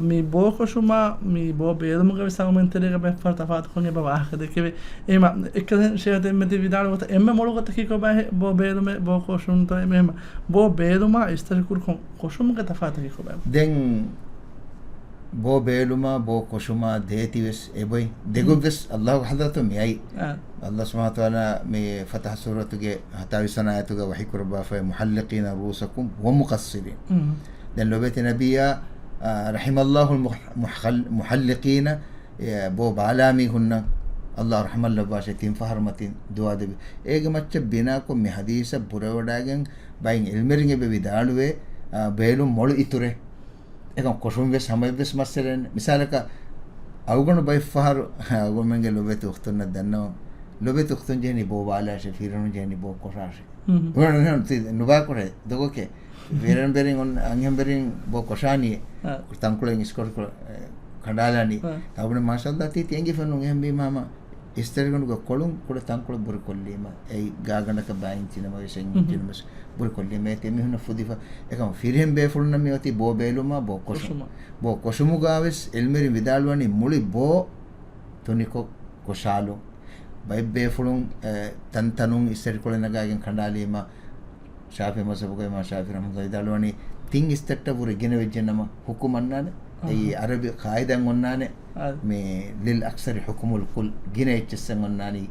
މި ބޯ ކޮށުމާ، މި ބޯ ބޭލުމުގަ ވެސް އަޅުގަނޑުމެން ތެރޭގަ ބައެއްފަހަރު ތަފާތުކޮށް އެބަ ވާހަކަ ދެކެވޭ. އެހެންމަ އެކަލޭ ޝޭޚް ދެންމެދި ވިދާޅު ގޮތަށް އެންމެ މޮޅު ގޮތަކީ ކޮބާހޭ؟ ބޯ ބޭލުމޭ، ބޯ ކޮށުންތޯ އެމެ އެހެންމަ ބޯ ބޭލުމާ އިސްތަށި ކުރު ކޮށް-، ކޮށުމުގެ ތަފާތަކީ ކޮބާ؟ ދެން ބޯ ބޭލުމާ ބޯ ކޮށުމާ ދޭތި ވެސް އެބޮތް. ދެގޮތް ހުން. ވެސް ﷲ އަކްބަރު މިއައީ. އާ. ﷲ ސުބްޙާނަހޫ ވަތަޢާލާ މި ފަތަޙަ ސޫރަތުގެ ހަތާވީސް ވަނަ އާޔަތުގަ ވަޙީ ކުރައްވާފައި، "محلقين رؤوسكم ومقصرين." ހުން. ދެން ލޮބެތި ނަބިއްޔާ، އާ، "رحم الله المح-، محل-، محلقين." އެ، ބޯ ބާލާ މީހުންނަށް ﷲ ރަޙްމަތް ލައްވާށޭ، ތިން ފަހަރު މަތިން ދުޢާ ދެއްވި. އޭގެ މައްޗަށް ބިނާކޮށް މި ޙަދީޘަށް ބުރަވެވަޑައިގެން ބައެއް ޢިލްމުވެރިން އެބަ ވިދާޅުވޭ، އާ، ބޭލުން މޮޅު އިތުރޭ. އެކަމަ ކޮށުން ވެސް ހަމައެއްވެސް މައްސަލައެއް ނެތް. މިސާލަކަށް، އަޅުގަނޑު ބައެއްފަހަރު އަޅުގަނޑުމެންގެ ލޮބެތި އުޚްތުންނަށް ދަންނަވަން. ލޮބެތި އުޚްތުން ޖެހެނީ ބޯ ބާލާށޭ، ފިރިހެނުން ޖެހެނީ ބޯ ކޮށާށޭ. ހުން. ނުބާކޮށޭ ދޮގެކޭ. ފިރިހެން ބެރިން އޮން-، އަންހެން ބެރިން ބޯ ކޮށާނީ. އާ. ތަންކޮޅެއް އިސްކޮށް ކޮ-، އެ، ކަނޑާލާނީ. އާ. ތައުބުނެ މާޝާﷲ ތީ ތި އެނގިފަ ނޫން. އެހެންވީމާ ހަމަ އިސްތަށިގަނޑުގެ ކޮޅުން ކުޑަ ތަންކޮޅެއް ބުރިކޮށްލީމަ، އެއީ ގާގަނޑަކަށް ބާއިން ތިނަމަވެސް އެއް ހުން. އިންޗިނަމަވެސް ބުރިކޮށްލީމަ، އޭތި އެމީހުންނަށް ފުދިފަ. އެކަމަ ފިރިހެން ބޭފުޅުންނަށް މި އޮތީ ބޯ ބޭލުމާ ބޯ ކޮށުމަށް. ކޮށުމަށް. ބޯ ކޮށުމުގާވެސް ޢިލްމުވެރިން ވިދާޅުވަނީ މުޅި ބޯ ތުނިކޮށް ކޮށާލުން. ބައެއް ބޭފުޅުން، އެ، ތަންތަނުން އިސްތަށިކޮޅެއް ނަގާގެން ކަނޑާލީމަ، ޝާފިޢީ މަޒްހަބުގައި އިމާމް ޝާފިޢީ ރަޙްމަތުﷲ ވިދާޅުވަނީ، ތިން އިސްތަށްޓަށް ވުރެ ގިނަ ވެއްޖެނަމަ ޙުކުމް އަންނާނެ. އެއީ އަހަ. ޢަރަބި ޤާއިދާއިން އޮންނާނެ. އަ. މި للأكثر حكم الكل، ގިނަ އެއްޗިއްސަށް އޮންނާނީ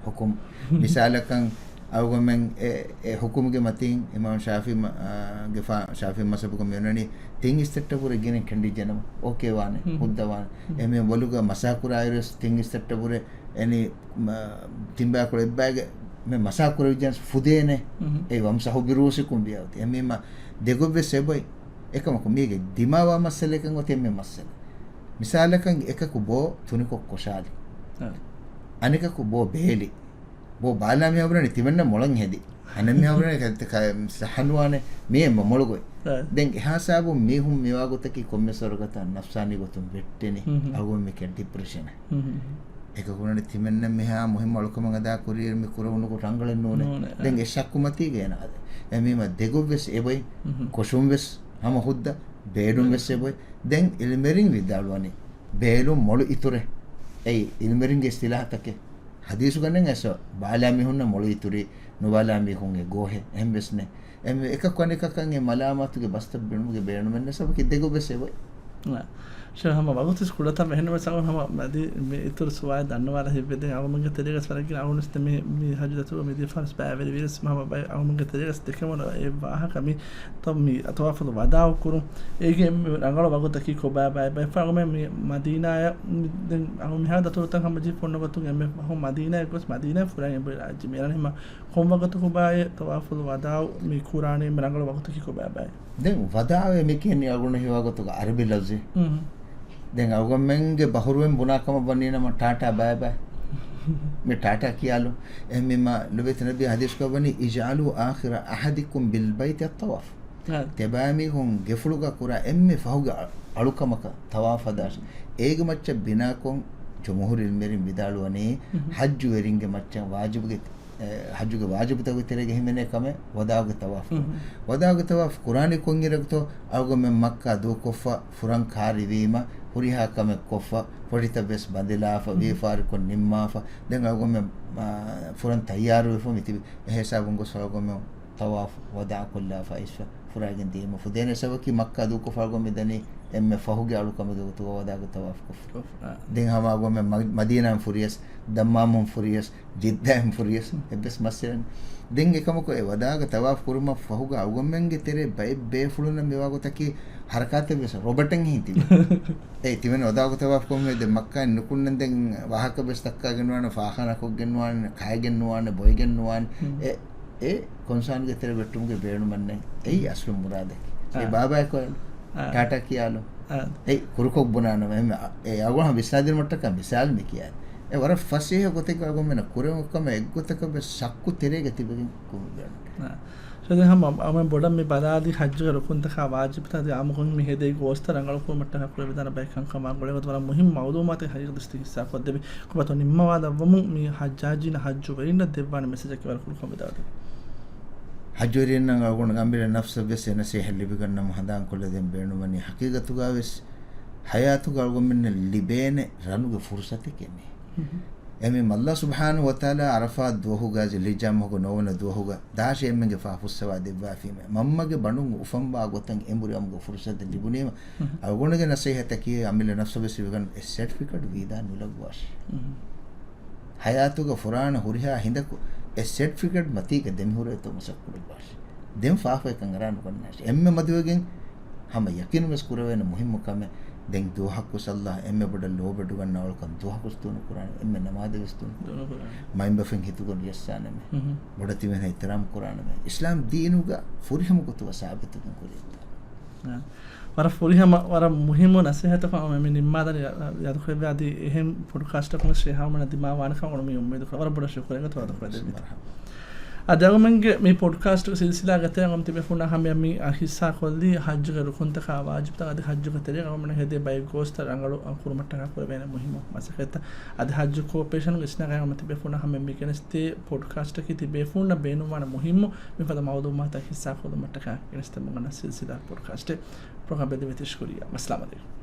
ޙުކުމް. މިސާލަކަށް، އަޅުގަނޑުމެން އެ، އެ ޙުކުމްގެ މަތީން އިމާމް ޝާފިޢީ މަ-، އާ، ގެ ފާ-، ޝާފިޢީ މަޒްހަބުގަ މި އޮންނަނީ ތިން އިސްތަށްޓަށް ވުރެ ގިނަ ކެނޑިއްޖެނަމަ އޯކޭ ވާނެ، ހުން. ހުއްދަ ވާނެ. ހުން. އެހެން ބޮލުގަ މަސާ ކުރާއިރުވެސް ތިން އިސްތަށްޓަށް ވުރެ އެނީ މަ-، ތިންބަޔަކު އެއްބަޔަކު މެ މަސާ ކުރެވިއްޖެނަސް ފުދޭނެ. ހުން. އެ وامسحوا برؤوسكم ބިޔައުތި. އެމީމަ ދެގޮތްވެސް އެބޮތް. އެކަމަކު މީގެ ދިމާވާ މައްސަލައެއް އޮތީ އެންމެ މައްސަލަ. މިސާލަކަށް އެކަކު ބޯ ތުނިކޮށް ކޮށާލި. އަ. އަނެކަކު ބޯ ބޭލި. ބޯ ބާލާ މި އަބުރަނީ ތިމަންނަ މޮޅަށް ހެދި. އަނެއް މި އަބުރަނީ ކަ-، ކަ-، ސައްހަނުވާނެ މި އެންމެ މޮޅު ގޮތް. އެ. ދެން އެހާ ސާބުން މީހުން މިވާ ގޮތަކީ ކޮންމެސް ވަރަކަތަށް ނަފްސާނީ ގޮތުން ވެއްޓެނީ. ހުން ހުން. އަޅުގަނޑު މިކަން ޑިޕްރެޝަން. ހުން ހުން. އެކަކު ވަނީ ތިމެންނަށް މިހާ މުހިއްމު އަޅުކަމެއް އަދާ ކުރިއިރު މި ކުރެވުނު ރަނގަޅެއް ނޫނޭ. ނޫނޭ. ދެން އެ ޝައްކު މަތީގަ އޭނަ އަދި. އެ މީމަ ދެގޮށް ވެސް އެބޮތް، ހުން ހުން. ކޮށުން ވެސް ހަމަ ހުއްދަ، ބޭޑުން ވެސް އެބޮތް. ދެން އިލްމެރިން ވިދާޅުވަނީ، ބޭލުން މޮޅު އިތުރޭ. އެއީ އިލްމެރިންގެ އިސްތިލާހަތަކެއް. ހަދީސުގަ ނެތް އެސޮ، ބާލާ މީހުންނަށް މޮޅު އިތުރީ، ނުބާލާ މީހުން އެ ގޯހެއް. އެހެން ވެސް ނެތް. އެ އެކަކު އަނެކަކަށް އެ މަލާމާތުގެ ބަސްތައް ބިނުމުގެ ބޭނުމެއް ނެތް ސަބަބަކީ ދެގޮށް ވެސް އެބޮތް. އާ. ޝޭޚް ހަމަ ވަގުތު ކުޑަތައް އެހެންވެސް އަޅުގަނޑު ހަމަ މަދީ މި އިތުރު ސުވާލެއް ދަންނަވާލަ ހިތްވޭ. ދެން އަޅުގަނޑުގެ ތެރޭގަސް ވަރަށް ގިނަ އަޅުގަނޑު ވެސް މި، މި ހަޖު ދަތުރު މި ދިފާންސް ބައިވެރި ވީރަސް ހަމަ ބައި އަޅުގަނޑުގެ ތެރޭގަސް ދެކެވުނު އެ ވާހަކަ މި ތަ-، މި ތަވާފުލު ވަދާއު ކުރުން. އޭގެ މި ރަނގަޅު ވަގުތަކީ ކޮބާ ބައި ބައި ފަ އަޅުގަނޑު މި މަދީނާޔަށް މި ދެން އަޅު މިހާ ދަތުރުތައް ހަމަ ޖި ފޮންނަ ގޮތުން އެންމެ ފަހު މަދީނާޔަށް ގޮސް މަދީނާ ފުރައި އެބަ ރާއްޖެ މި އަންނަ ހިމަ ކޮން ވަގުތަކު ބާއޭ ތަވާފުލް ވަދާޢު މި ކުރާނީ މި ރަނގަޅު ވަގުތަކީ ކޮބާ ބާއޭ؟ ދެން ވަދާޢު އެ މި ކިޔަނީ އަޅުގަނޑު ހީވާ ގޮތުގަ ޢަރަބި ލަފްޒެއް. ހުން. ދެން އަޅުގަނޑުމެންގެ ބަހުރުވެން ބުނާ ކަމަށް ވަނީ ނަމަ ޓާޓާ ބާއި ބާއި. މި ޓާޓާ ކިޔާލުން. އެހެންވީމަ ނުބައިތު ނަބީ ޙަދީޘްގަ ވަނީ، "اجعلوا آخر عهدكم بالبيت الطواف." އާ. ތިބާމީހުން ގެފުޅުގަ ކުރާ އެންމެ ފަހުގެ އަ-، އަޅުކަމަކަށް ތަވާފް ހަދާށި. އޭގެ މައްޗަށް ބިނާކޮށް ޖުމްހޫރު ޢިލްމުވެރިން ވިދާޅުވަނީ، ހުން. ޙައްޖުވެރިންގެ މައްޗަށް ވާޖިބުގެ އެ، ޙައްޖުގެ ވާޖިބުތަކުގެ ތެރޭގަ ހިމެނޭ ކަމެއް ވަދާޢުގެ ތަވާފު. ހުން. ވަދާޢުގެ ތަވާފު ކުރާނީ ކޮންއިރަކުތޯ؟ އަޅުގަނޑުމެން މައްކާ ދޫކޮށްފަ، ފުރަން ކާރިވީމަ، ހުރިހާ ކަމެއް ކޮށްފަ، ފޮށިތައް ވެސް ބަނދެލާފަ، ހުން. ވިޔަފާރިކޮށް ނިންމާފަ، ދެން އަޅުގަނޑުމެން، އާ، ފުރަން ތައްޔާރުވެފަ މިތިބި. އެހިސާބުން ގޮސް އަޅުގަނޑުމެން ތަވާފު ވަދާޢު ކޮށްލާފަ އިސްފަ، ފުރައިގެން ދިޔައީމަ. ފުދޭނެ ސަބަބަކީ މައްކާ ދޫކޮށްފަ އަޅުގަނޑު މިދަނީ އެންމެ ފަހުގެ އަޅުކަމެއްގެ ގޮތުގަ ވަދާޢުގެ ތަވާފު ކޮށްފަ. ކޮށްފަ. ދެން ހަމަ އަޅުގަނޑުމެން މަ-، މަދީނާއިން ފުރިޔަސް، ދައްމާމުން ފުރިޔަސް، ޖިއްދާއިން ފުރިޔަސް، އެއްވެސް މައްސަލައެއް ނެތް. ދެން އެކަމަކު އެ ވަދާޢުގެ ތަވާފު ކުރުމަށް ފަހުގަ އަޅުގަނޑުމެންގެ ތެރޭ ބައެއް ބޭފުޅުންނަށް މިވާ ގޮތަކީ ހަރަކާތެއް ވެސް ރޮބޮޓެއް ހިން ތިބި. އޭ ތިމެން ވަދާޢުގެ ތަވާފު ކޮށްމެ ދެން މައްކާއިން ނުކުންނަން ދެން ވާހަކަ ވެސް ދައްކާގެން ނުވާނެ، ފާޚާނާ ކޮށްގެން ނުވާނެ، ކައިގެން ނުވާނެ، ބޮއިގެން ނުވާނެ. ހުން. އެ، އެ ކޮންސާންގެ ތެރެ ވެއްޓުމުގެ ބޭނުމެއް ނެތް. އެއީ އަސްލު މުރާދަކީ. އެ އާ. ބާބާއެކު އާ. ޓާޓާ ކިޔާލު. އާ. އެ ކުރުކޮށް ބުނާނަމަ، އެ، އެ އަޅުގަނޑު ވިސްނާދިނުމަށްޓަކާ މިސާލު މި ކިޔާލި. އެ ވަރަށް ފަސޭހަ ގޮތެއްގަ އަޅުގަނޑުމެންނަށް ކުރެވުނު ކަމެއް އެއްގޮތަކަށް ވެސް ޝައްކު ތެރޭގަ ތިބެގެން ކުރުމުގެ އަޑު. އާ. ޝައިޚް ހަމަ އަޅުގަނޑުމެން ބޮޑަށް މި ބަލާލީ ޙައްޖުގެ ރުކުންތަކާ ވާޖިބުތައް އަދި އާއްމުކޮށް މި ހެދޭ ގޯސްތައް ރަނގަޅު ކުރުމަށްޓަކާ ކުރެވިދާނެ ބައެއް ކަންކަމާ ގުޅޭގޮތުން ވަރަށް މުހިއްމު މައުލޫމާތެއް ހަގީގަތުގަ ހިއްސާކޮށްދެއްވި. ކޮބާތޯ ނިންމަވާލައްވަމުން މި ޙައްޖާޖީންނަށް ޙައްޖުވެރިންނަށް ދެއްވާނެ މެސެޖަކީ ވަރަށް ކުރުކޮށް ވިދާޅުވީ. ޙައްޖުވެރިންނަށް އަޅުގަނޑު އަމިއްލަ ނަފްސަށް ވެސް އެ ނަސޭހަތް ލިބިގަންނަމުން ހަނދާންކޮށްލަދޭން ބޭނުންވަނީ ޙަޤީޤަތުގަ ވެސް ޙަޔާތުގަ އަޅުގަނޑުމެންނަށް ލިބޭނެ ރަނުގެ ފުރުޞަތެކޭ މީ. އެހެންވީމަ ﷲ ސުބްޙާނަހޫ ވަތަޢާލާ ޢަރަފާތް ދުވަހުގަ ޛުލްޙިއްޖާ މަހުގެ ނުވަވަނަ ދުވަހުގަ ދާށި އެންމެންގެ ފާ ފުއްސަވާ ދެއްވާފީމެ. މަންމަގެ ބަނޑުން އުފަންވާ ގޮތަށް އެނބުރި އަމުގެ ފުރުޞަތެއް ލިބުނީމަ، އަޅުގަނޑުގެ ނަސޭހަތަކީ އަމިއްލަ ނަފްސަށް ވެސް ވިދާޅުވަން އެ ސެޓްފިކެޓް ވީދާ ނުލައްވާށި. ޙަޔާތުގަ ފުރާނަ ހުރިހާ ހިނދަކު އެ ސެޓްފިކެޓް މަތީގަ ދެމިހުރޭތޯ މަސައްކަތްކުރައްވާށި. ދެން ފާފައެއްކަން އަރާ ނުގަންނާށި. އެންމެ މަދުވެގެން ހަމަ ޔަޤީނުންވެސް ކުރެވޭނެ މުހިއްމު ކަމެއް. ދެން ދުވަހަކުވެސް ﷲ އެންމެ ބޮޑަށް ލޯބިވެޑިގަންނަވާ އަޅުކަން ދުވަހަކުވެސް ދޫނުކުރާނެ. އެންމެ ނަމާދެއްވެސް ދޫނުކުރާނެ. ދޫނުކުރާނެ. މައިންބަފައިން ހިތުގަ ނުޖައްސާނަމޭ. ހުން. ބޮޑެތި މީހުންނަށް އިޙްތިރާމް ކުރާނަމޭ. އިސްލާމް ދީނުގަ ފުރިހަމަ ގޮތުގަ ސާބިތުވެގެން ކުރިއަށްދާނެ. އާ. ވަރަށް ފުރިހަމަ، ވަރަށް މުހިއްމު ނަސޭހަތަކު ހަމަ މި ނިންމާލަނީ ޔަ-، ޔަދުކުރެއްވި އަދި އެހެން ޕޮޑްކާސްޓަކުން ޝޭޚް ހަމަ ދިމާވާނެކަމަށް މި އުއްމީދު ކުރަން. ވަރަށް ބޮޑަށް ޝުކުރެއް ގޮތު ވަދަކުރެއްވި. އަދި އަޅުގަނޑުމެންގެ މި ޕޮޑްކާސްޓް ސިލްސިލާގެ ތެރޭ އަޅުގަނޑު ތިބޭފުޅުންނާ ހަމަޔަށް މި ހިއްސާކޮށްލީ ޙައްޖުގެ ރުކުންތަކާ ވާޖިބުތައް އަދި ޙައްޖުގެ ތެރޭގަ އަޅުގަނޑު ހެދޭ ބައެއް ގޯސްތައް ރަނގަޅު ކުރުމަށްޓަކާ ކުރެވޭނެ މުހިއްމު މަސައްކަތްތައް. އަދި ޙައްޖު ކޯޕަރޭޝަނުގެ އިސްނާގާ އަޅުގަނޑު ތިބޭފުޅުންނާ ހަމަޔަށް މި ގެނެސްދޭ ޕޮޑްކާސްޓަކީ ތިބޭފުޅުންނަށް ބޭނުންވާނެ މުހިއްމު މިފަދަ މައުލޫމާތުތައް ހިއްސާކޮށްލުމަށްޓަކާ ގެނެސްދެމުން އަންނަ ސިލްސިލާ ޕޮޑްކާސްޓެއް. ޕްރޮގްރާމް ބެލެވޭތީ ޝުކުރިއްޔާ. އައްސަލާމު ޢަލައިކުމް.